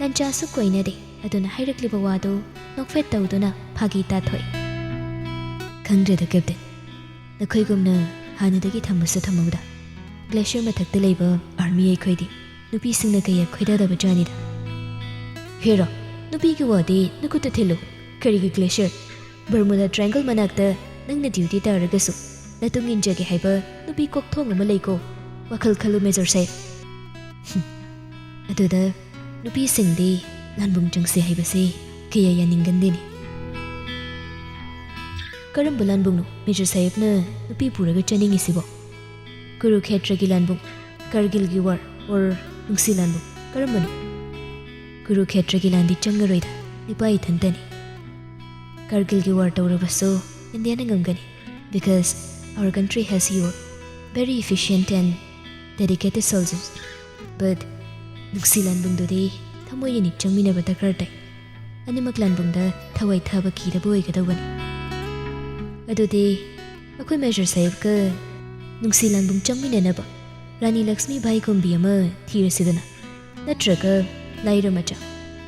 ꯂꯟꯆꯥꯁꯨ ꯀꯣꯏꯅꯗꯦ, ꯑꯗꯨꯅ ꯍꯥꯏꯔꯛꯂꯤꯕ ꯋꯥꯗꯨ ꯅꯣꯛꯐꯦꯠ ꯇꯧꯗꯨꯅ ꯐꯥꯒꯤ ꯇꯥꯊꯣꯛꯏ꯫ "ꯈꯪꯗ꯭ꯔꯦꯗ ꯀꯦꯞꯇꯦꯟ, ꯅꯈꯣꯏꯒꯨꯝꯅ ꯍꯥꯟꯅꯗꯒꯤ ꯊꯝꯕꯁꯨ ꯊꯝꯍꯧꯗ꯫ ꯒ꯭ꯂꯦꯁꯤꯌꯔ ꯃꯊꯛꯇ ꯂꯩꯕ ꯑꯥꯔꯃꯤ ꯑꯩꯈꯣꯏꯗꯤ ꯅꯨꯄꯤꯁꯤꯡꯅ ꯀꯌꯥ ꯈꯣꯏꯗꯥꯗꯕ ꯖꯥꯠꯅꯤꯗ꯫" "ꯍꯦꯔꯥ, ꯅꯨꯄꯤꯒꯤ ꯋꯥꯗꯤ ꯅꯈꯨꯠꯇ ꯊꯤꯜꯂꯨ꯫ ꯀꯔꯤꯒꯤ ꯒ꯭ꯂꯦꯁꯤꯌꯔ? ꯕꯔꯃꯨꯗꯥ ꯇ꯭ꯔꯥꯏꯡꯒꯜ ꯃꯅꯥꯛꯇ ꯅꯪꯅ ꯗ꯭ꯌꯨꯇꯤ ꯇꯥꯔꯒꯁꯨ ꯅꯇꯨꯡ ꯏꯟꯖꯒꯦ ꯍꯥꯏꯕ ꯅꯨꯄꯤ ꯀꯣꯛꯊꯣꯡ ꯑꯃ ꯂꯩꯀꯣ꯫ ꯋꯥꯈꯜ ꯈꯜꯂꯨ ꯃꯦꯖꯔ ꯁꯥꯍꯦꯕ꯫" ꯍꯨꯝ꯫ ꯑꯗꯨꯗ ꯅꯨꯄꯤꯁꯤꯡꯗꯤ ꯂꯥꯟꯕꯨꯡ ꯆꯪꯁꯤ ꯍꯥꯏꯕꯁꯤ ꯀꯌꯥ ꯌꯥꯅꯤꯡꯒꯟꯗꯦꯅꯦ꯫ "ꯀꯔꯝꯕ ꯂꯥꯟꯕꯨꯡꯅꯣ ꯃꯦꯖꯔ ꯁꯥꯍꯦꯕꯅ ꯅꯨꯄꯤ ꯄꯨꯔꯒ ꯆꯠꯅꯤꯡꯉꯤꯁꯤꯕꯣ? ꯀꯨꯔꯨꯈꯦꯇ꯭ꯔꯒꯤ ꯂꯥꯟꯕꯨꯡ, ꯀꯥꯔꯒꯤꯜꯒꯤ ꯋꯥꯔ, ꯑꯣꯔ ꯅꯨꯡꯁꯤ ꯂꯥꯟꯕꯨꯡ, ꯀꯔꯝꯕꯅꯣ?" "ꯀꯨꯔꯨꯈꯦꯇ꯭ꯔꯒꯤ ꯂꯥꯟꯗꯤ ꯆꯪꯉꯔꯣꯏꯗ, ꯅꯤꯄꯥ ꯏꯊꯟꯇꯅꯤ꯫ ꯀꯥꯔꯒꯤꯜꯒꯤ ꯋꯥꯔ ꯇꯧꯔꯕꯁꯨ ꯏꯟꯗꯤꯌꯥꯅ ꯉꯝꯒꯅꯤ, because our country has your very efficient and dedicated soldiers. But ꯅꯨꯡꯁꯤ ꯂꯥꯟꯕꯨꯡꯗꯨꯗꯤ ꯊꯃꯣꯏ ꯑꯅꯤ ꯆꯪꯃꯤꯟꯅꯕ ꯗꯔꯀꯥꯔ ꯇꯥꯏ꯫ ꯑꯅꯤꯃꯛ ꯂꯥꯟꯕꯨꯡꯗ ꯊꯋꯥꯏ ꯊꯥꯕ ꯀꯤꯗꯕ ꯑꯣꯏꯒꯗꯧꯕꯅꯤ꯫ ꯑꯗꯨꯗꯤ ꯑꯩꯈꯣꯏ ꯃꯦꯖꯔ ꯁꯥꯍꯦꯕꯀ ꯅꯨꯡꯁꯤ ꯂꯥꯟꯕꯨꯡ ꯆꯪꯃꯤꯟꯅꯅꯕ ꯔꯥꯅꯤ ꯂꯛꯁꯃꯤ ꯚꯥꯏ ꯀꯨꯝꯕꯤ ꯑꯃ ꯊꯤꯔꯁꯤꯗꯅ꯫ ꯅꯠꯇ꯭ꯔꯒ ꯂꯥꯏꯔ ꯃꯆꯥ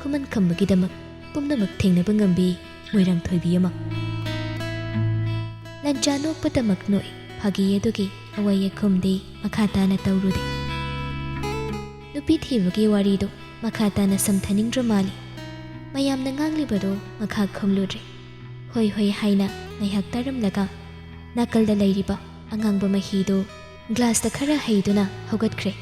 ꯈꯨꯃꯟ ꯈꯝꯕꯒꯤꯗꯃꯛ ꯄꯨꯝꯅꯃꯛ ꯊꯦꯡꯅꯕ ꯉꯝꯕꯤ ꯃꯣꯏꯔꯥꯡ ꯊꯣꯏꯕꯤ ꯑꯃ꯫" ꯂꯟꯆꯥ ꯅꯣꯛꯄꯗꯃꯛ ꯅꯣꯛꯏ꯫ ꯐꯥꯒꯤ ꯑꯗꯨꯒꯤ ꯊꯋꯥꯏ ꯌꯦꯛꯈꯨꯝꯗꯤ ꯃꯈꯥ ꯇꯥꯅ ꯇꯧꯔꯨꯗꯦ꯫ ꯅꯨꯄꯤ ꯊꯤꯕꯒꯤ ꯋꯥꯔꯤꯗꯨ ꯃꯈꯥ ꯇꯥꯅ ꯁꯝꯊꯅꯤꯡꯗ꯭ꯔ ꯃꯥꯜꯂꯤ꯫ ꯃꯌꯥꯝꯅ ꯉꯥꯡꯂꯤꯕꯗꯨ ꯃꯈꯥ ꯈꯨꯝꯂꯨꯗ꯭ꯔꯦ꯫ "ꯍꯣꯏ ꯍꯣꯏ" ꯍꯥꯏꯅ ꯉꯥꯏꯍꯥꯛ ꯇꯥꯔꯝꯂꯒ ꯅꯥꯀꯜꯗ ꯂꯩꯔꯤꯕ ꯑꯉꯥꯡꯕ ꯃꯍꯤꯗꯨ ꯒ꯭ꯂꯥꯁꯇ ꯈꯔ ꯍꯩꯗꯨꯅ ꯍꯧꯒꯠꯈ꯭ꯔꯦ꯫